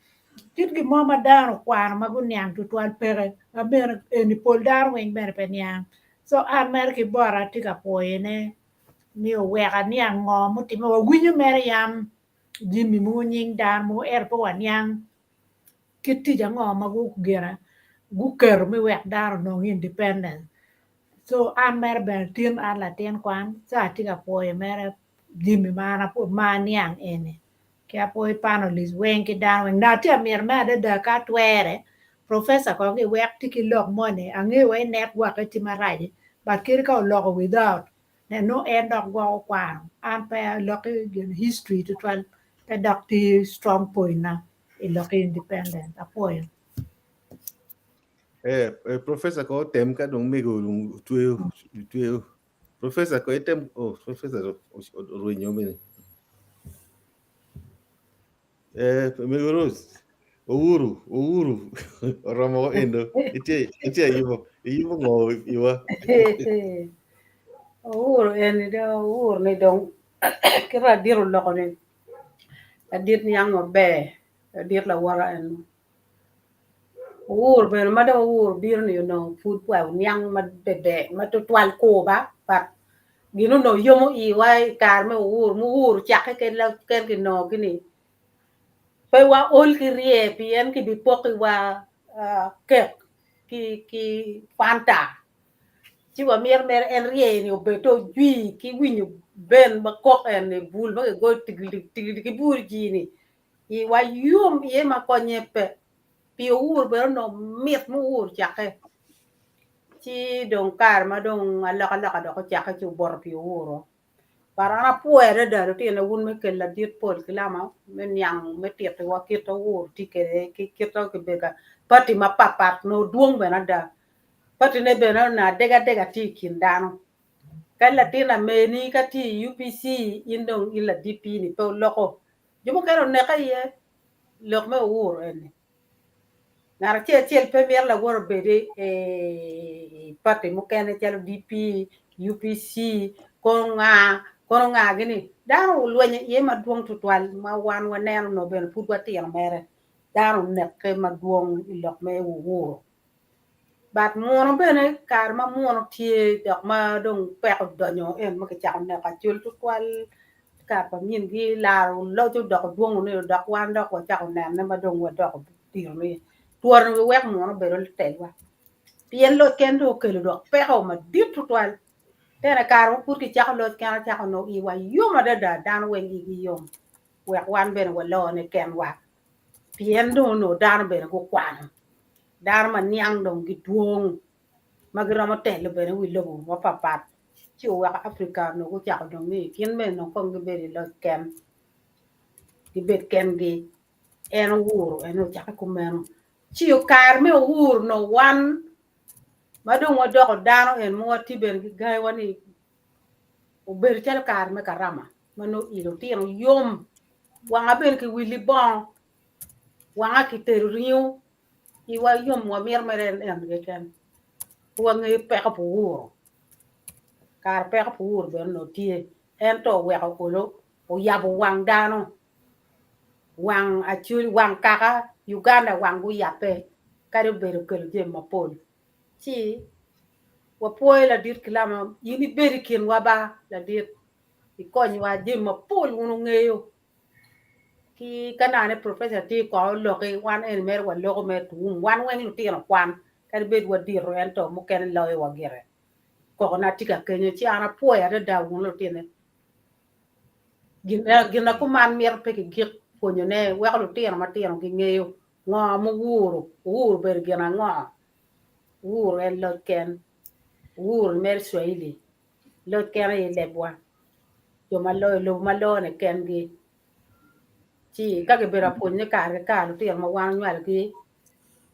kit gin mo ma dano okwano ma guniang tutwal peke ma bene eni pol dano weng bene pe niang so an mere ki bota atye ka pwoyone ni oweko aniang ngo mutimme wawinyo mere yam jami mogo nying dano mogo ento pe waniang kit tic ango ma gugina guketo me wek dano onong independence so an mere bene tin an latin kwan ca atye ka pwoyo mere jami ma an ma aniang eni ki apwoyo panelist weng ki dano weng ngat tye amito me adada ka twere professor kong iwek tye ki lok moni angeyo wa i network tye marac but kadi ka oloko without nongo en dok gwoko kwano an pe aloki gin history tutwal pe dok tye strong point na i loki independent apwoyo. Eh, eh, professor ko tem ka dong mego dong tweyo tweyo Professor ko item oh professor orwenyo bene. Eh Mego Rose Uhuru Uhuru oromo endo itie itie yubo iyubo ngo iwa. Uhuru eni do Uhuru ni dong kit ladit oloko ni ladit niang maber ladit lawota eno Uhuru bene ma dong Uhuru bino ni onongo pud wa oniang maber ma tutwal kur ba but gin onongo yomo iwa i kare me Uhuru ma Uhuru ocakke ken kinongo gi ni pe waol ki rye pien kibipokiwa kek ki fanta ci wamito mere en rye ni obed to ojwi ki winyo ben ma kok en ni bul ma kigoyo tigildig tigildig ki bur jii ni iwa yom iye ma konye pe pi Uhuru bene onongo mit ma Uhuru ocakke ci dong kare ma dong alokaloka dok ocakke ci oboto pi Uhuru but an apwoyo adada lutino wun me kelo ladit pol ki lama me niang me titiwa kit Uhuru tye kwede ki kit ma kibedo ka party mapatpat onongo dwong bene ada Patine bene onongo adegadega tye i kin dano. Ka latin ameni ka tye i UPC in dong in la DP ni pe wuloko. Jo mukene oneke iye lok me Uhuru eni. Ngat acel acel pe mito lawote obed i pati mukene calo DP, UPC, kono nga, kono nga gini. Dano olwenyo iye madwong tutwal ma wan waneno onongo bene pud watino mere. Dano oneke madwong i lok me Uhuru. But muno bene kare ma muno tye dok ma dong peko odonyo en ma kicako neko acol tutwal kare pa mingi laro loc odoko dwong ni dok wan dok wacako nene ma dong wadoko diro ni twon wi wek muno obedo telwa pien loc ken dong okelo dok peko madit tutwal tene kare ma pud kicako loc ken acako nongo iwa yom adada dano weng igi yom wek wan bene walone kenwa pien dong onongo dano bene gukwano dano ma niang dong gidwong ma giromo telo bene wi lobo mapatpat ci oweko Africa onongo gucako dong ni gin bene dong kong gibed i loc ken gibed kengi en Uhuru en ocakke kumeno ci kare me Uhuru onongo wan ma dong wadoko dano en ma watye bene ki gangiwa ni obedo calo kare me karama ma nongo i lutino yom wanga bene kiwili bongo wanga kitedo ringo iwa yom wamito mere en eno keken pe wangeyo peko pa Uhuru kare peko pa Uhuru bene onongo tye ento oweko olo oyabo wang dano wang Acholi wang kaka Uganda wang guyabbe kadi obedo okelo jami mapol ci wapwoyo ladit Kilama in ibed i kinwa ba ladit ikonywa jami mapol wun wungeyo ki ka nane professor tye kong oloki wan eni mere waloko mere tuum wan weng lutino kwan kadi bed wadito ento mukene loyo wa gire koko na tye ka kenyo ci an apwoyo adada wun lutine gin na kuman mito pe kigik pwonyone weko lutino matino gingeyo ngo muwuru Uhuru obedo gin ango Uhuru en loc ken Uhuru mere Swahili Loc ken aye lebwa, jo ma loyo lobo ma lone kengi. Ci ka gibedo apwonyone kare ki kare lutino ma wan onywalogi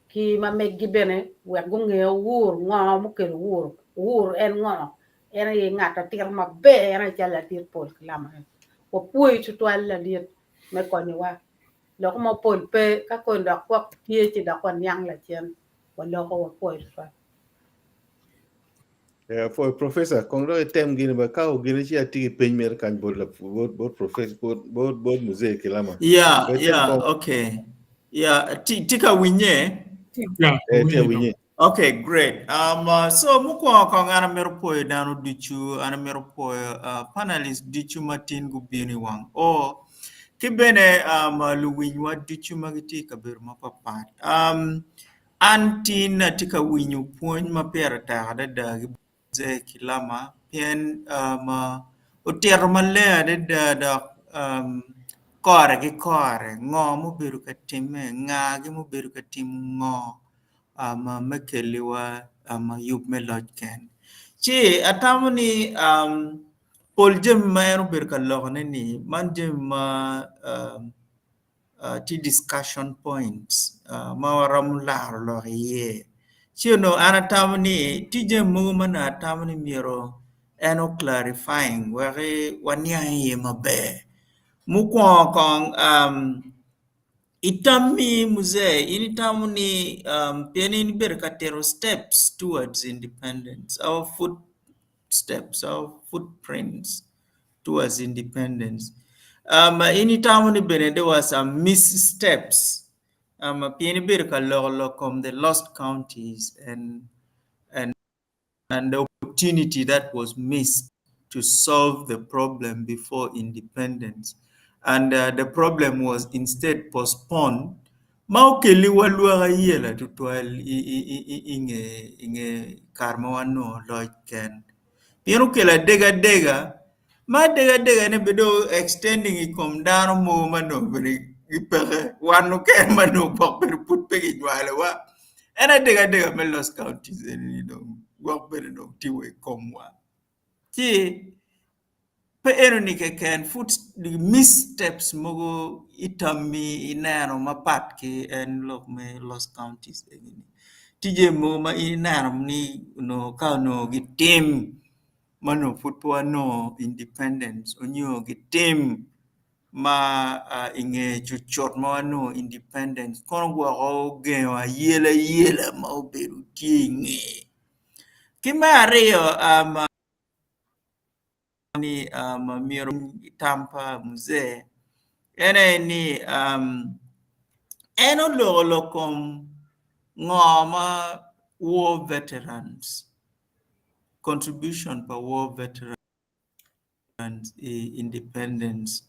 ki ma meggi bene wek gunge Uhuru ngo mukelo Uhuru, Uhuru en ngo? En aye ngat atito maber en aye calo ladit pol ki lamo en. Wapwoyi tutwal ladit me konyowa. Lok mo pol pe ka koni dok gwok tye ci dok waniang lacen waloko wapwoyo tutwal. Yeah, for professor, kong dong item gini ba ka ogini ci atye ki peny mere kany bot bot bot professor bot bot bot muzee Kilama. Yeah, Ba item yeah, kong. okay. Yeah, ti ti ka winye? Yeah, Eh, tye winye dong. winye. Okay, great. So mukwongo kong an amito pwoyo dano ducu, an amito pwoyo panelist ducu ma tin gubino i wang oo, ki bene luwinywa ducu ma gitye i kabedo mapapat. An tin atye ka winyo pwony ma pire tek adada ki bot Mzee Kilama pien otito maleng adada dok kore ki kore ngo ma obedo ka timme, ngagi ma obedo ka timo ngo me keliwa yub me loc ken. Ci atamo ni pol jami ma en obedo ka lokone-ni man jami ma tye discussion points ma waromo laro lok iye. Ci onongo an atamo ni tye jami mogo ma onongo atamo ni myero en o clarifying wek waniang iye maber. Mukwongo kong i tammi muzee in itamo ni pien in ibedo ka tito steps towards independence our foot. footsteps, our footprints towards independence. Um, in itamo ni bene there were some missteps um, pien ibedo ka loko lok kom the lost counties and and and the opportunity that was missed to solve the problem before independence. And uh, the problem was instead postponed. Ma okeli wa lwak ayela tutwal i nge i nge kare ma wanongo loc ken. Pien okelo adegadega, ma adegadega-ni bene dong extending i kom dano mogo ma nongo bene gipeke, wan mukene ma nongo gwok bene pud pe kinywalowa. En adegadega me lost counties eni dong gwok bene dong tye wa i komwa. Ci pe enoni keken pud missteps mogo itammi ineno mapat ki en lok me lost counties eni. Tye jami mogo ma in ineno ni onongo ka onongo gitim ma onongo pud pe wanongo independence onyo gitim ma i nge cucut ma wanongo independence kono gwok ogengo ayelayela ma obedo tye i ngeye. Ki me aryo ni myero tam pa muzee en aye ni en oloko lok kom ngo ma war veterans contribution pa war veterans i independence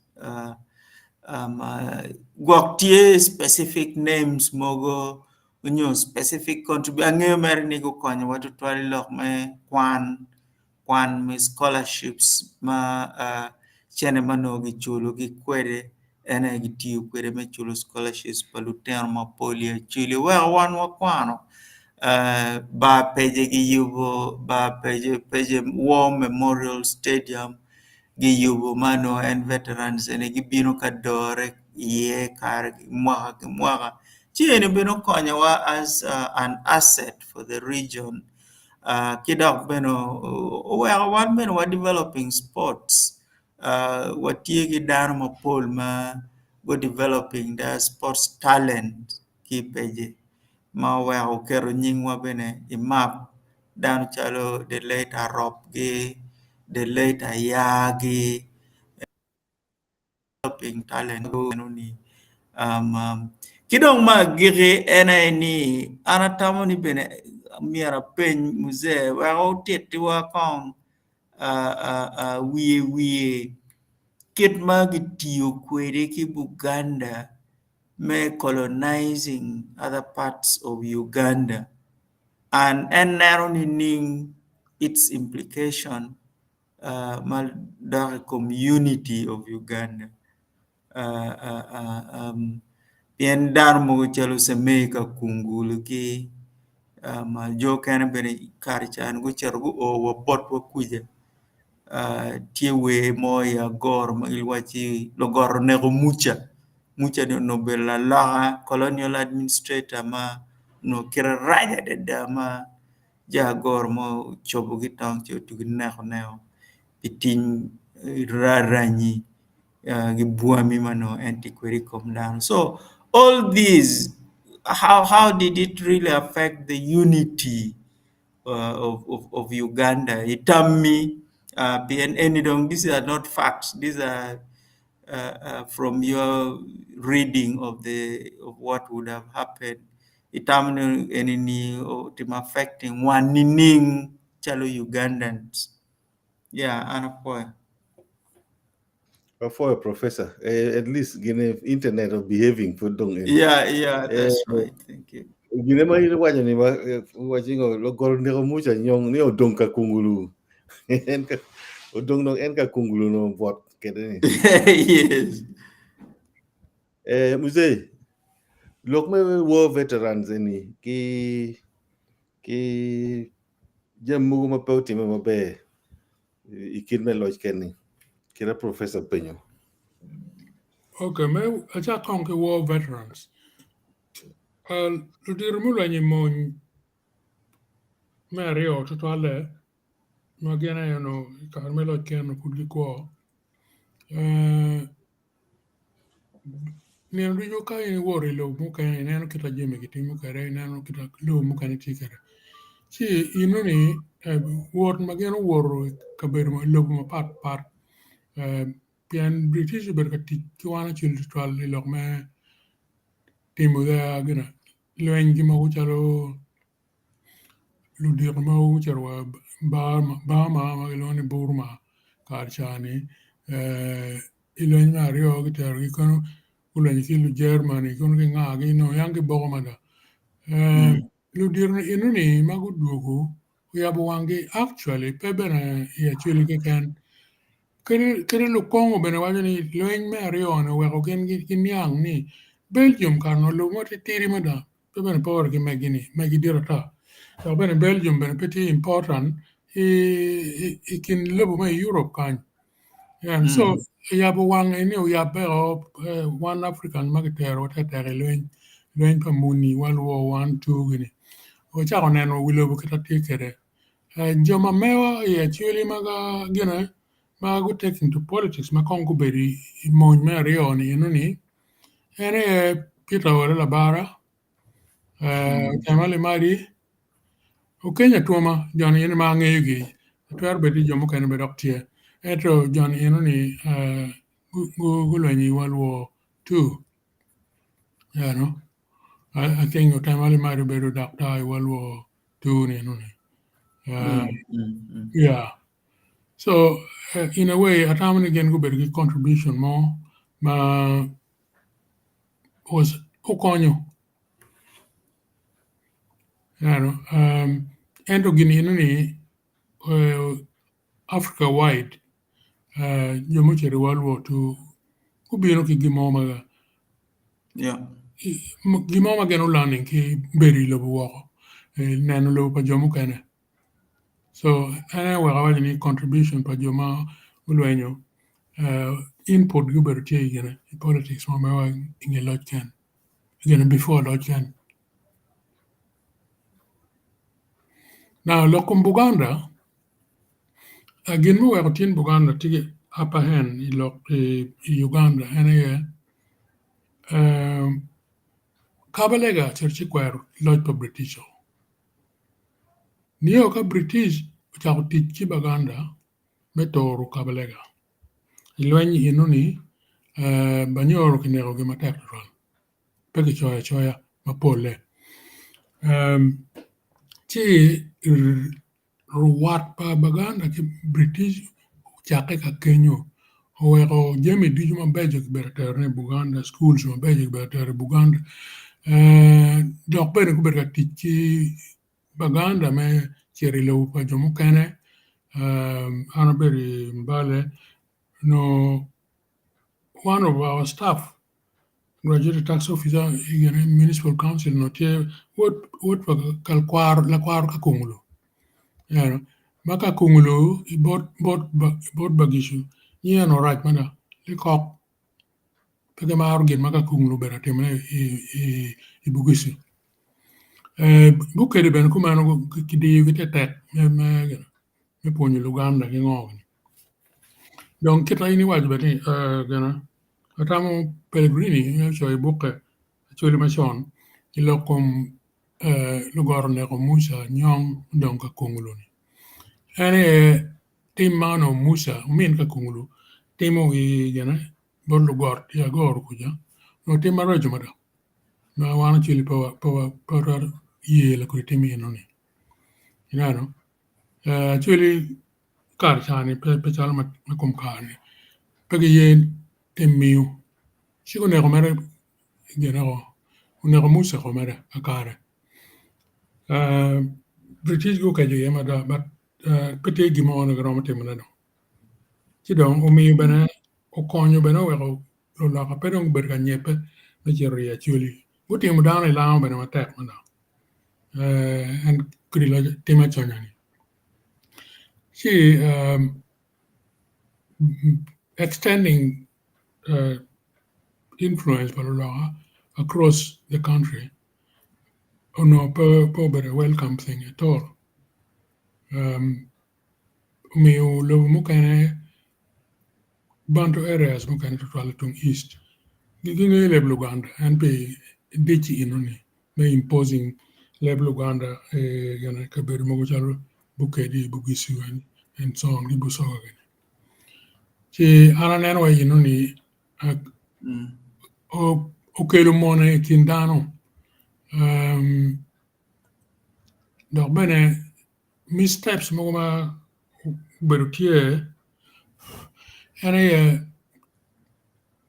gwok tye specific names mogo nyo specific contribution angeyo mere ni gukonyowa tutwal i lok me kwan kwan me scholarships ma cene ma onongo kiculogi kwede en aye gitiyo kwede me culo scholarships pa lutino mapol i Acholi weko wan wakwano bar pece giyubo bar pece War Memorial Stadium giyubo ma onongo en veterans eni gibino ka dore iye kare mwaka ki mwaka ci eni bene okonyowa as an asset for the region ki dok bene oweko wan bene wa developing sports watye ki dano mapol ma gu developing their sports talent ki i peci ma oweko oketo nyingwa bene i map dano calo the late Arop-gi, the late Aya-gi developing talent enoni ki dong me agikki en aye ni an atamo ni bene myero apeny muzee wek otittiwa kong wiye wiye kit ma gitiyo kwede ki Buganda me colonizing other parts of Uganda and en neno nining its implication ma dok i kom unity of Uganda pien dano mogo calo Semei Kakungulu ki jo mukene bene kare ca ni gucito guo wa botwa kuca tye wer mo i agoro ma giwacci lugoto oneko Muca, Muca ni onongo obedo laloka colonial administrator ma onongo kite rac adada ma jo agoro mo ocobo ki tong ci otugi nekone pi tim raranyi ki bwami ma onongo en tye kwede i kom dano. So all these how, how did it really affect the unity uh, of, of, of Uganda? Itammi pien eni dong these are not facts these are uh, uh, from your reading of the of what would have happened. Itamo ni eni ni otimo affecting wan nining calo Ugandans. Yeah, an apwoyo. Apwoyo professor. Eh, at least gine internet of behaving pud dong en. Yeah, yeah, that's Eh, right. Thank you. Gine ma in iwaco ni ma waci ngo logoro neko muca nyong ni odong ka kungulu. En ka odong dong en ka kungulu no bot kede ni. Yes. Eh, muzee, lok me war veterans eni ki ki jami mogo ma pe otime maber i kit me loc keni kite professor penyo. Okay, me acak kong ki war veterans. Uh, ludito mulwenyo i mony me aryo tutwalle ma gin aye onongo i kare me loc ken onongo pud gikwo. Uh, Nino ducu ka in iwoto i lobo mukene ineno kit ma jami gitimo kwede, ineno kit ma lobo mukene tye kwede. Ci inoni wot ma gin owoto i kabedo i lobo mapat pat pien British obedo ka tic ki wan acel tutwal i lok me timo gina lwenygi mogo calo ludito mogo gucito wa Burma ma kilwongo ni Burma kare ca-ni i lweny me aryo giterogi kono gulwenyo ki Lujermani kono ki ngagi nongo yam giboko mada. Ludito enoni ma gudwogo oyabo wanggi actually pe bene i Acholi keken kadi Lukongo bene waco ni lweny me aryo-ni oweko gin giniang ni Belgium kare onongo lobo mo titidi mada pe bene pore ki megi-ni megi dit ata dok bene Belgium bene pe tye important i kin lobo ma i Europe kany so oyabo wange ni oyabbe o wan African ma kiterowa tetek i lweny, lweny pa muni World War One, Two gini wacako neno wi lobo kit ma tye kwede jo ma mewa i Acholi ma gine ma gu take into politics ma kong gubedo i mony me aryo ni enoni en aye Peter Owere Labara, Otema Limadi, Okeny Atwoma joni eni ma angeyogi twero bedo ni jo mukene bene dok tye ento joni enoni gulwenyo i World War II I think Otema Limadi obedo daktar i World War II ni enoni yeah so in a way atamo ni gin gubedo ki contribution mo ma okonyo ento gin enoni Africa wide jo ma ocito i World War II gubino ki gin mo ma gin mo ma gin gu-learning ki bedo i lobo woko neno lobo pa jo mukene so en aye oweko awaco ni contribution pa jo ma gulwenyo input gi obedo tye i politics ma mewa i nge loc ken gin before loc ken. Now lok kom Buganda gin muweko tin Buganda tye ki upper hand i lok i Uganda en aye Kabalega ocito ci kwero loc pa British o nio ka British ocako tic ki Baganda me toro Kabalega i lweny enoni Banyoro kinekogi matek tutwal pe kicoyo acoya mapolle ci rwat pa Baganda ki British ocakke ka kenyo oweko jami ducu mabeco kibedo ka terone i Buganda schools mabeco kibedo ka tero i Buganda dok bene gubedo ka tic ki Baganda me cito i lobo pa jo mukene an abedo i Mbale onongo one of our staff graduated tax officer i municipal council onongo tye wod pa lakwaro Kakungulu ma Kakungulu bot Bagicu nyinge onongo rac mada likok pe gimaro gin ma Kakungulu obedo ka timone i Bugisu Bukedi bene kumeno kidiyogi tetek me pwonyo Luganda ki ngo dong kit ma in iwaco bene ni gine atamo Pellegrini en ocoyo i bukke Acholi macon i lok kom lugoro neko Muca Nyong odong Kakungulu-ni en aye tim ma onongo Muca omin Kakungulu timo i gine bot lugot i Agoro kuca onongo tim maraco mada ma wan Acholi pe watwero ye lakodi tim enoni ineno Acholi kare cani pe calo me kom kare-ni pe giye tim miyo ci guneko mere gineko oneko Musa ko mere kakare British gukeco iye mada but pe tye gin mo ma giromo timone dong ci dong omiyo bene okonyo bene oweko luloka pe dong gubedo ka nyebbe me cito i Acholi gutimo dano i lango bene matek mada en kodi tim aconya-ni ci extending influence pa luloka across the country onongo pe obedo a welcome thing at all omiyo lobo mukene Bantu areas mukene tutwal tung east gingeyo leb Luganda en pi dic enoni me imposing. leb Luganda i gine kabedo mogo calo Bukedi, Bugisu and so on ki Busoga gini. Ci an aneno wa eno ni okelo mone i kin dano dok bene missteps mogo ma obedo tye en aye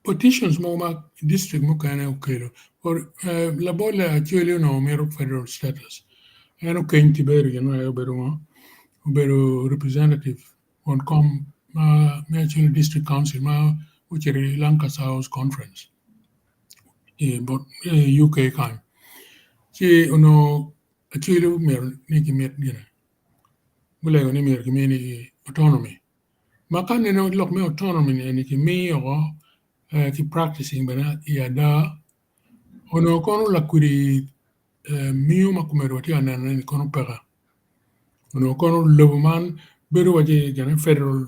petitions mogo ma district mukene okelo labolle Acholi onongo mito federal status en okeny Tiberi gin aye obedo ngo obedo representative won kom ma me Acholi district council ma ocito i Lancaster House conference i UK kany ci onongo Acholi omyero ni kimit gine gulego ni myero kimi autonomy ma ka neno lok me autonomy ni eni kimiyo ki practicing bene i ada onongo kono lakwidi miyo ma komedi watye ka neno ni kono peke onongo kono lobo man bedo waci gine federal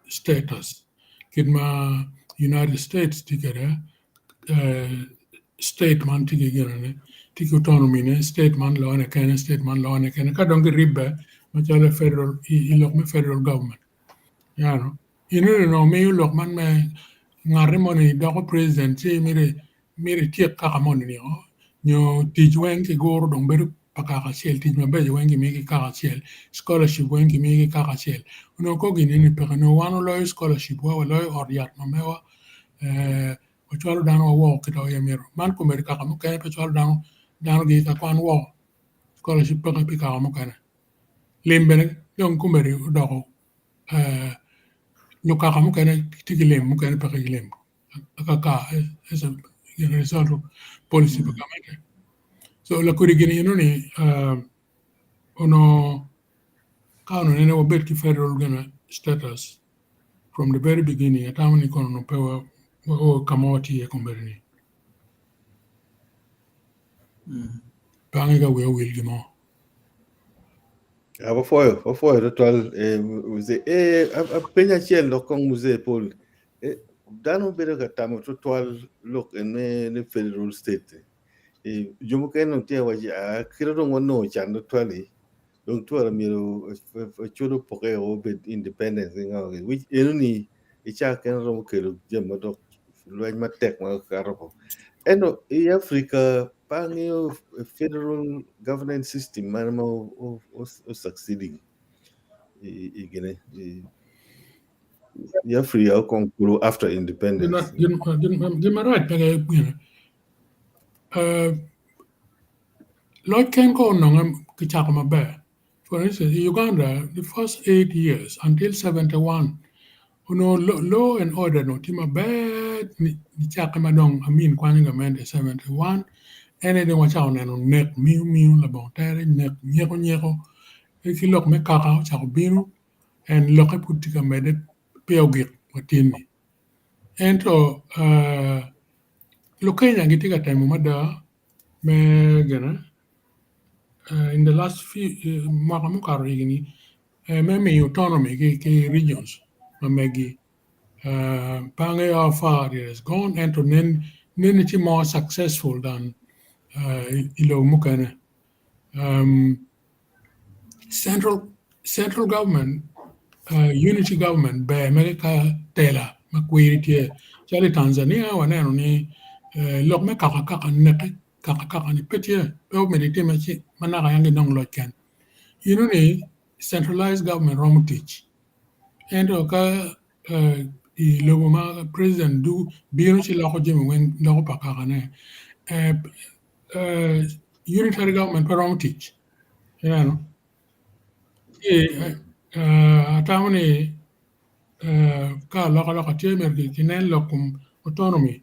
status kit ma United States tye kwede state man tye ki ginene tye ki autonomy ne state man lone kene state man lone kene ka dong giribbe macalo federal i lok me federal government ineno eno ni onongo miyo lok man me ngati moni doko president ci mito ityek kaka moni nio nyo tic weng kiguro dong bedo pa kaka acel tic mabeco weng kimiyo ki kaka acel scholarship weng kimiyo ki kaka acel onongo ko gin eni peke onongo wan waloyo scholarship wa waloyo ot yat ma mewa wacwalo dano wa woko kit ma aye mito man komedo kaka mukene pe cwalo dano dano gi ka kwan woko scholarship peke pi kaka mukene lim bene dong komedo odoko lukaka mukene tye ki lim mukene peke ki lim kaka as a result of policy pa gamente so lakodi gin eno ni onongo ka onongo nene wabed ki federal gina status from the very beginning atamo ni kono onongo pe wao ka ma watye iye kombeddi ni bange ka wiya owil gin mo. Ah, wapwoyo, wapwoyo tutwal eh, mzee. Eh, apenyo acel dok kong mzee Paul. Eh, dano bedo ka tamo tutwal lok en me ni federal state. Eh, jo mukene dong tye ka waci ah, kite dong wanongo can tutwal-li dong twero myero ecul opoke obed independence ki ngo which enoni i caa kene romo kelo jami ma dok lweny matek ma kato ko. Ento i Africa pe angeyo federal governance system mane ma o succeeding i gine i Africa kong kulu after independence. Gin marac peke gine loc ken ko ononge kicako maber. For instance, in Uganda, the first 8 years until 71, onongo law and order onongo tye maber nicake ma dong Amin kwanyo gamente 71 en aye dong wacako neno nek miu miu labongo tere nek nyeko nyeko ki lok me kaka ocako bino and lokke pud tye ka medde peya ogik watin-ni. Ento Lukenya gitye ka temo mada me gine in the last few mwaka mukato higni me miyo autonomy ki regions ma megi. Pe angeyo how far it has gone ento nen ni tye more successful than i lobo mukene. Central government, unity government ber mere ka tela ma kwiri tye calo i Tanzania waneno ni lok me kaka kaka neke kaka kaka ni pe tye pe omyero itime ma naka yang ginong loc ken. Eno ni centralized government romo tic ento ka i lobo ma president bino ci loko jami weng loko pa kakane unitary government pe romo tic ineno ci atamo ni ka alokaloka tye myero kinen lok kom autonomy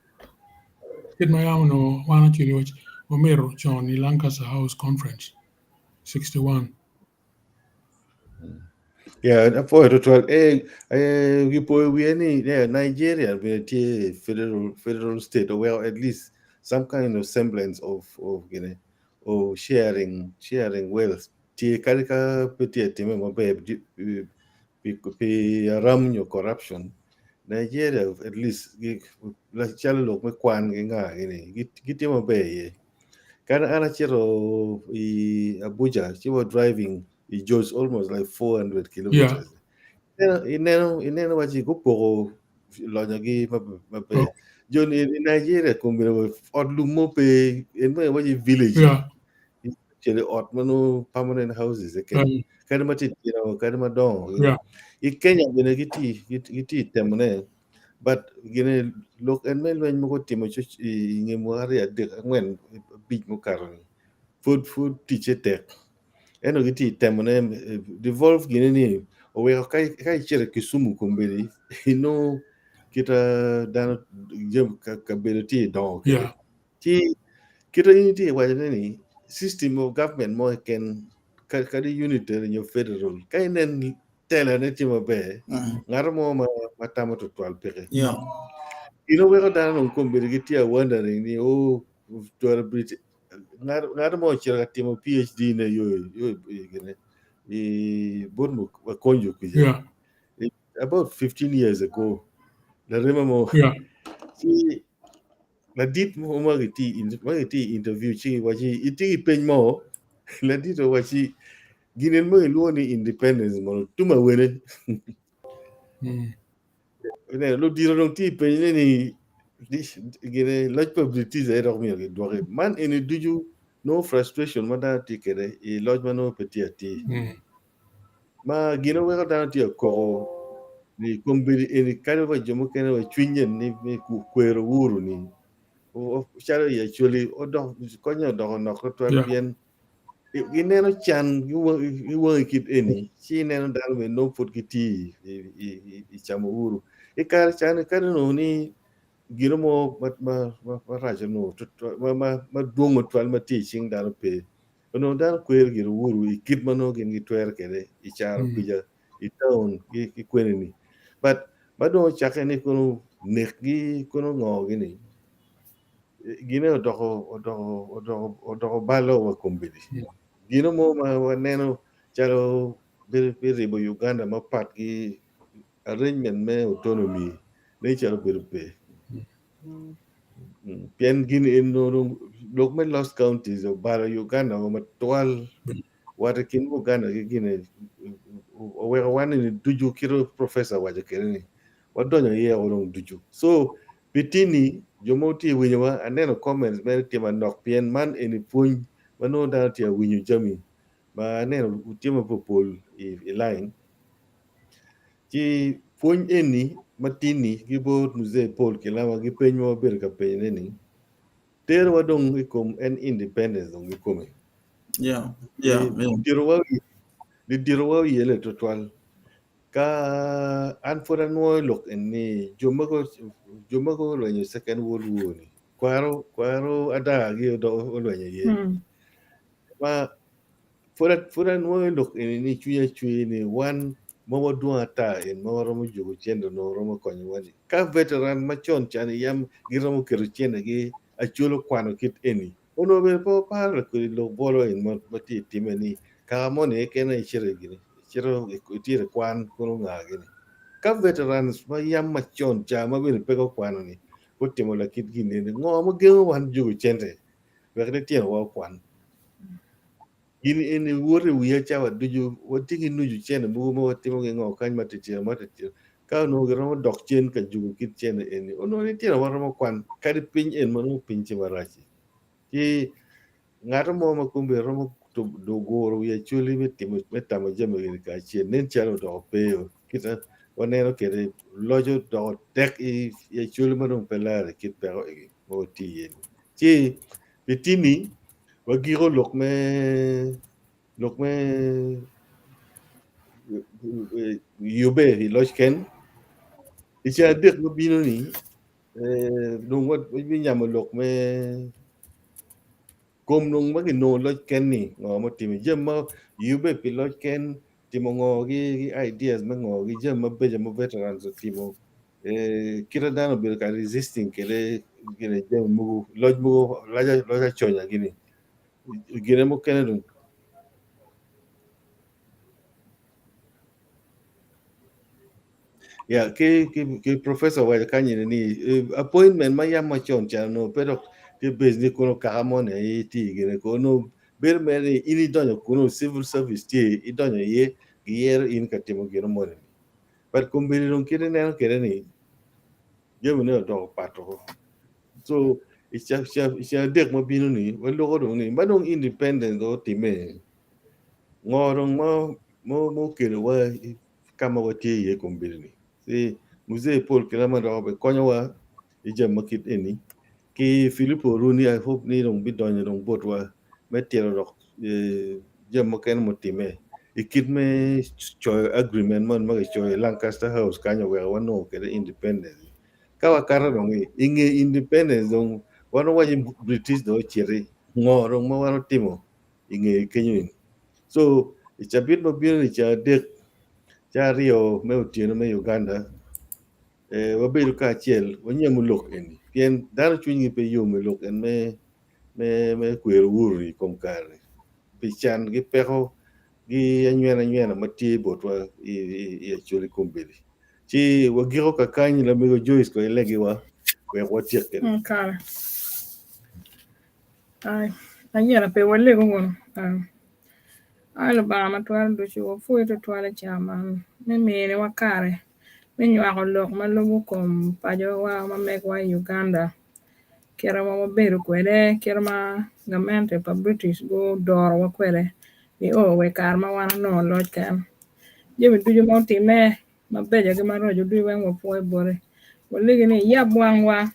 kit ma yam onongo wan Acholi wamito con i Lancaster House Conference 61. Yeah, apwoyo tutwal. Eh, eh, gipoyo wiye ni yeah, Nigeria bene tye federal state or well at least some kind of semblance of gine of sharing wealth. Tye kadi ka pe tye time maber pi aram nyo corruption. Nigeria at least calo lok me kwan gi nga gini gitye maber iye. Kadi an acito i Abuja, ci wa driving i Jos almost like 400 kilometers. Ineno, ineno waci gupoko lonyogi maber. Oh. Jo ni i Nigeria kombeddi ot lum mo pe, en ma iwaci village. Cele ot ma nongo permanent houses keken. Kadi matitino, kadi madongo. I Kenya bene gitye gitye temone but gine lok en me lweny mogo otimo i nge mwaka aryo adek angwen abic mukato ni pud pud ticce tek ento gitye temone devolve gine ni oweko ka icito i Kisumu kombeddi inongo kita dano kabedo tye dongo kwede ci kita in itye wacone ni system of government mo keken kadi unitary nyo federal ka inen telane tye maber ngat mo ma tamo tutwal peke. Gin oweko dano dong kombeddi gitye a wondering ni oh twero bedo ngat mo ocito ka timo PhD ne yo yo gine i bot Okonjo kuca about 15 years ago larema mo ci ladit mo ma gitye i interview ci waci itye ki peny mo ladit owaci gin en ma gilwongo ni independence mono tum awene ludito dong tye i penyone ni gine loc pa British aye dok myero gidwoki man eni ducu nongo frustration ma dano tye kwede i loc ma nongo pe tye atir ma gin oweko dano tye ka koko ni kombeddi eni kadi wa jo mukene wa cwinye ni me kwero Uhuru ni calo i Acholi odok konye odoko nok tutwal pien gineno can ki wangi kit eni ci ineno dano bene nongo pud gitye i camo Uhuru i kare cani kadi onongo ni gino mo marac onongo madwong tutwal ma tye i cing dano pe onongo dano kwero gire Uhuru i kit ma nongo gin gitwero kwede i caro kuca i town ki kweni ni but ma dong ocakke ni kono nekgi kono ngogi ni gine odoko odoko odoko odoko balo wa kombeddi gino mo ma waneno calo biribo Uganda mapat ki arrangement me autonomy nen calo bedo pe pien gin en lok me lost counties obalo Uganda o matwal wat i kin Uganda ki gine oweko wan ni ducu kit professor owaco kwede ni wadonyo iye o dong ducu so pi tini jo mo tye winyowa aneno comments mere tye manok pien man eni pwony ma nongo dano tye winyo jami ma aneno tye mapol i line ci pwony eni matini ki bot Mzee Paul Kilama ki peny ma wabedo ka penyone ni terowa dong i kom en independence dong kikome. Luditowa oyele tutwal ka an pud anwoyo lok eni jo mogo jo mogo olwenyo second world war ni kwaro kwaro adagi olwenyo iye ma pud anwoyo lok eni ni cwinya cwer ni wan ma wadwong ata en ma waromo juko cente onongo romo konyowa ni ka veteran macon can yam giromo keto centegi acwalo kwano kit eni onongo bene pe waparo lakodi lok bolo en ma tye time ni kaka moni keken icito gini icito itye i kwan kono nga gini ka veterans ma yam macon ca ma bene pe gukwano ni gutimo lakit gin eni ngo ma gengo wan juko cente wek litinowa okwan gin eni woto i wiya cawa ducu watye ki nucu cente mogo ma watimo ki ngo kany matitino matitino ka onongo giromo dok cen ka juko kit cente eni onongo litinowa romo kwan kadi piny en ma nongo piny tye marac-ci ci ngat mo ma kombeddi romo guro wi Acholi me timo me tamo jami eni kacel nen calo odoko pe kita waneno kwede loco odoko tek i Acholi ma dong pe lare kit peko eni ma watye iye ni ci pi tini wagiko lok me lok me yubbe i loc ken i ceng adek ma bino ni dong wabinyamo lok me kom dong ma ginongo loc ken ni ngo mutime jami ma yubbe pi loc ken timo ngo ki ideas me ngo ki jami mabeco ma veterans otimo kite dano obedo ka resisting kwede gine jami mogo loc mogo loc aconya gini gine mukene dong Yeah, ki ki ki professor waco kany ni appointment ma yam macon ca onongo pe dok Tye base ni kono kaka moni aye tye gine kono bedo mere ni in idonyo kunu civil service tye idonyo iye giyero in ka timo gino moni. But kombeddi dong kit ineno kwede ni jamine odoko pat woko. So i ceng adek ma bino ni waloko dong ni ma dong independence dong otimme ngo dong ma okelowa ka ma watye iye kombeddi ni. Ci Muzee Paul Kilama dok obikonyowa i jami ma kit eni ki Filipo Oruni I hope ni dong bidonyo dong botwa me tito dok jami mukene mutimme i kit me coyo agreement moni ma kicoyo i Lancaster House kany oweko wanongo kwede independence. Ka wakato dong i nge independence dong wan wawaco ni British dong ociti ngo dong ma wan otimo i nge kenyo eni. So i cabit ma bino ni ceng adek ca aryo me otyeno me Uganda wabedo kacel wanyamo lok eni pien dano cwinygi pe yom i lok en me me kwero Uhuru i kom kare pi can gi peko gi anywena anywena ma tye botwa i Acholi kombeddi. Ci wagiko kakany lamego Joyce ko ilegiwa wek watyek kwede. Kare. Ai, anyira pe walego wunu. Ai Lubanga ma twero ducu, wapwoyi twatwal i cawa man me miniwa kare me nywako lok ma lubo kom pacowa ma megwa i Uganda, kite ma wabedo kwede, kite ma gamente pa British gudorowa kwede nio wa i kare ma wan onongo loc ken. Jami ducu ma otimme mabeco ki maraco ducu weng wapwoyo boti. Walegi ni iyab wangwa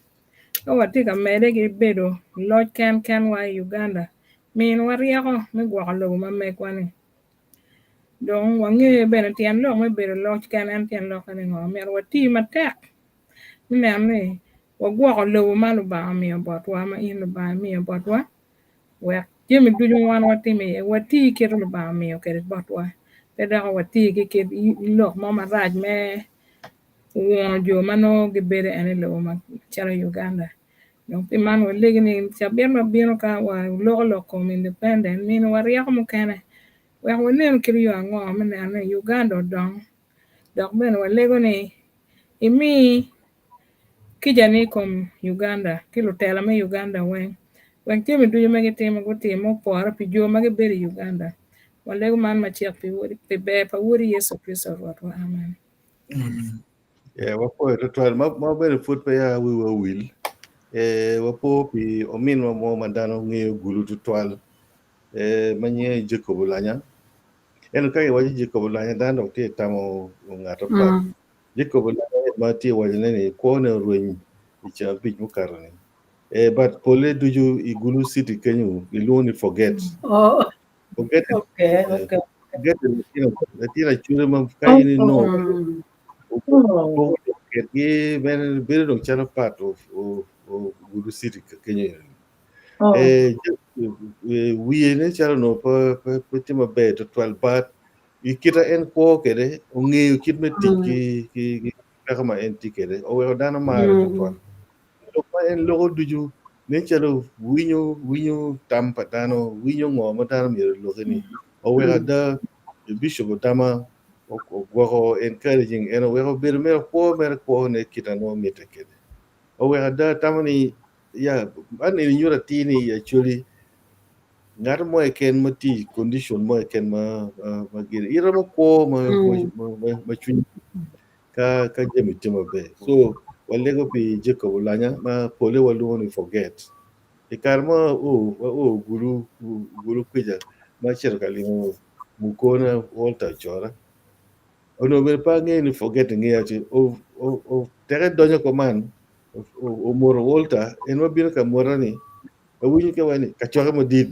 ka watye ka medde ki bedo loc ken kenwa i Uganda, minwa ryeko me gwoko lobo ma megwa-ni. Dong wange bene tyen lok me bedo loc ken en tyen lokke ni ngo? Myero wati matek me neno ni wagwoko lobo ma Lubanga omiyo botwa, ma in Lubanga imiyo botwa, wek jami ducu ma wan watimo iye wati kit ma Lubanga omiyo kwede botwa, pe dok wati ki kit lok mo marac me wuno jo ma nongo gibedo ene i lobo macalo Uganda. Dong pi man walegi ni cabit ma bino ka waloko lok kom independent miniwa ryeko mukene wek wanen kit yo ango me neno ni Uganda odongo dok bene walego ni imi kica-ni i kom Uganda ki lutela me Uganda weng wek jami ducu ma gitimo gutim mupore pi jo ma gibedo i Uganda. Walego man macek pi ber pa Wodi Yecu Kricito Rwotwa. Amen. Yeah, wapwoyo twatwal ma ma bene pud peya wiwa owil eh, wapo pi ominwa mo ma dano ngeyo gulu tutwal eh, ma nyinge Jacob Olanya. Ento ka kiwaco Jacob Olanya dano dok tye tamo ngat apat. Jacob Olanya ma tye wacone ni kwone orweny i ceng abic mukato ni. Eh, but pole ducu i Gulu City kenyo gilwongo ni Forget. Oh, Forget okay, okay. Forget latin acwele ma ka in inongo Oh. ketgi bene bedo dong calo part of, of, of Gulu City ka kenyo. Oh. Eh, wiye ne calo onongo pe, pe, pe tye maber twatwal but i kite en kwo kwede ongeyo kit me tic ki, ki, ki peko ma en tye kwede oweko dano mare twatwal. Lok ma en loko ducu nen calo winyo winyo tam pa dano winyo ngo ma dano myero oloki ni oweko ada Bishop Odama ogwoko encouraging en oweko obedo mere kwo mere kwo ne kit na nongo mitte kwede oweko ada tamo ni ya man eni nyuto atir ni actually ngat mo keken ma tye i condition mo keken ma ma gin iromo kwo ma ma ma cwinyi ka ka jami tye maber so walego pi Jacob Olanya ma pole walwongo ni forget i kare ma o o gulu gulu kwica ma acito ka limo mukona Walter Ojora onongo bene pe angeyo ni forget ngeya ci o o o teke donyo kuman omoto Walter en ma bino ka mota ni awinyo ka waco ni kacokke madit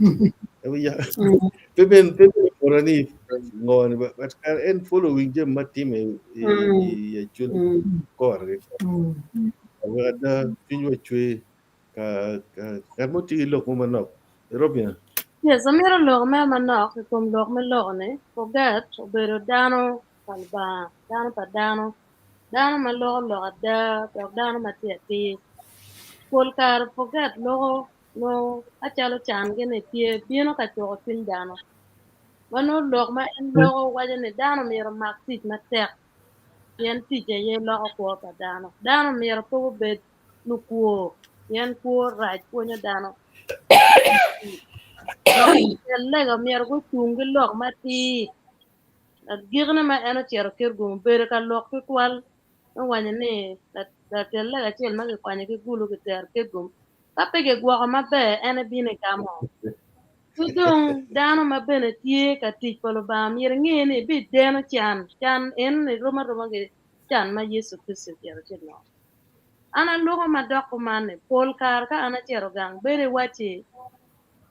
pe ben pe ben omota ni ngo ni but kare en following jami ma time i i Acholi kore ki kore wek ada cwinywa ocwer ka ka ngat mo tye ki lok mo manok Robina Yes, amito lok mere manok i kom lok me loko-ni. Forget obedo dano pa Lubanga, dano pa dano, dano ma loko lok ada dok dano ma tye atir. Pol kare forget loko nongo ka calo can gini tye bino ka cuko cwiny dano. Ma nongo lok ma en loko waco ni dano myero omak tic matek pien tic aye loko kwo pa dano. Dano myero pe gubed lukwo. Pien kwo rac pwonyo dano. Dok lutel lega myero gucung ki lok matir. Agikine ma en ocito Kitgum obedo ka lok tutwal me wanyo ni latel lega acel ma kikwanyo ki Gulu kitero Kitgum ka pe kigwoko maber en ebino egamo. Ki dong dano ma bene tye ka tic pa Lubanga myero inge ni ibideno can, can enoni rom aroma ki can ma Yecu Kricito ocito ci onongo. An aloko ma dok kuman ni pol kare ka an acito gang bedo iwacci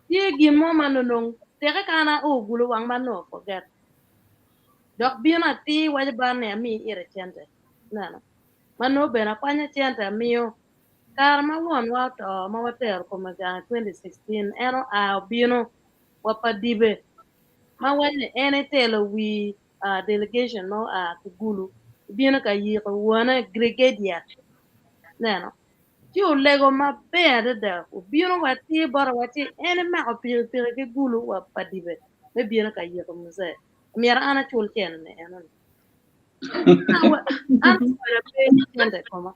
tye gin mo ma nonong teke ka an ao Gulu wang ma nongo forget dok bino atir waco bana ni ami ite cente ineno ma nongo bene akwanyo cente amiyo kare ma wonwa oto ma watero kome gang i 2016 en oa obino wa pa dibe ma waco ni en etelo wi delegation ma oa ki Gulu obino ka yiko wone brigadier ineno ci olego maber adada obino wa atir bote wa ci en emako pikipiki ki Gulu wa pa dibe me bino ka yiko muzee myero an acul cene ni enoni an pe cente i koma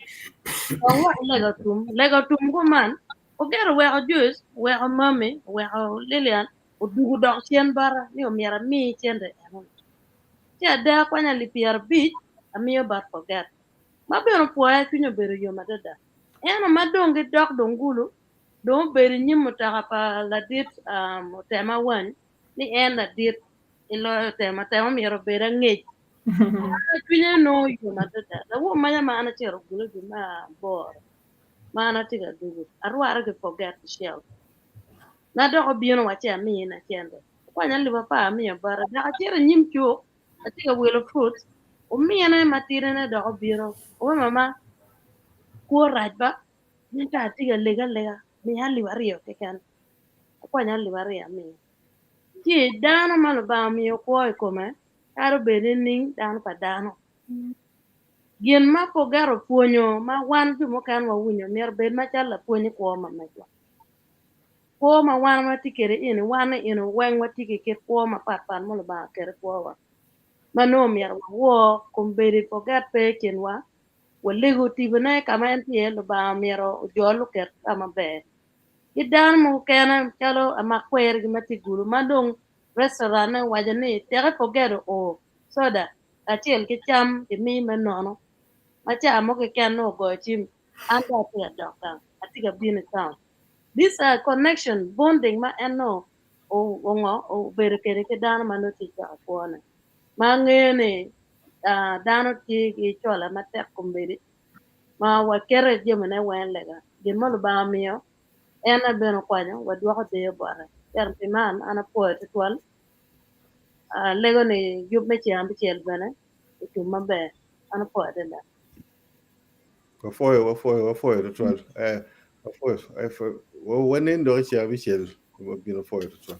dong wek lego tum lego tum kuman ogero weko Joyce oweko mami oweko Lilian odugo dok cen bota ni omyero ami cente enoni ci ada akwanya alip 50 amiyo bot forget ma bene opwoya cwinya obedo yom adada ento ma dong gidok dong Gulu dong obedo inyim mutoka pa ladit otema wany ni en ladit iloyo otema tema myero obed angec cwinya nongo yom adada lawor maca ma an acito Gulu dwe me aboro ma an atye ka dugo arware ki forget Michelle na dok obino wa ci amine cente akwanya alip 10 amiyo bote dok acito inyim cuk atye ka wilo fruit omine matidine dok obino owe mama kwo rac ba ento atye ka lege alega miya alip 2 keken akwanya alip 2 amiyo ci dano ma Lubanga omiyo kwo i kome kadi obed nining dano pa dano gin ma Forget opwonyo ma wan jo mukene wawinyo myero obed macalo lapwony i kwo ma megwa kwo ma wan watye kwede eni wan eni weng watye ki kit kwo mapatpat ma Lubanga oketo i kwowa ma nongo myero wawor kombeddi Forget pe i kinwa walego tipone ka ma en tye iye Lubanga myero ojol oket ka maber ki dano mogo kene calo amak kwergi ma tye i Gulu ma dong restaurant ne owaco ni teke Forget oo soda kacel ki cam kimii me nono ma ca mo keken nongo ogoyo cim an dong atye ka dok gang atye ka bino i town this connection bonding ma en nongo ongo obedo kwede ki dano ma nongo tye ka cwako kwone ma angeyo ni dano tye ki cola matek kombeddi ma waketo jamine weng i lega gin ma Lubanga omiyo en aye bene okwanyo wadwoko deyo bote ento pi man an apwoyo tutwal alego ni yub me ceng abicel bene otum maber an apwoyo adada. Wapwoyo, wapwoyo, wapwoyo tutwal. Eh, wapwoyo, wanen dok i ceng abicel wabino pwoyo tutwal.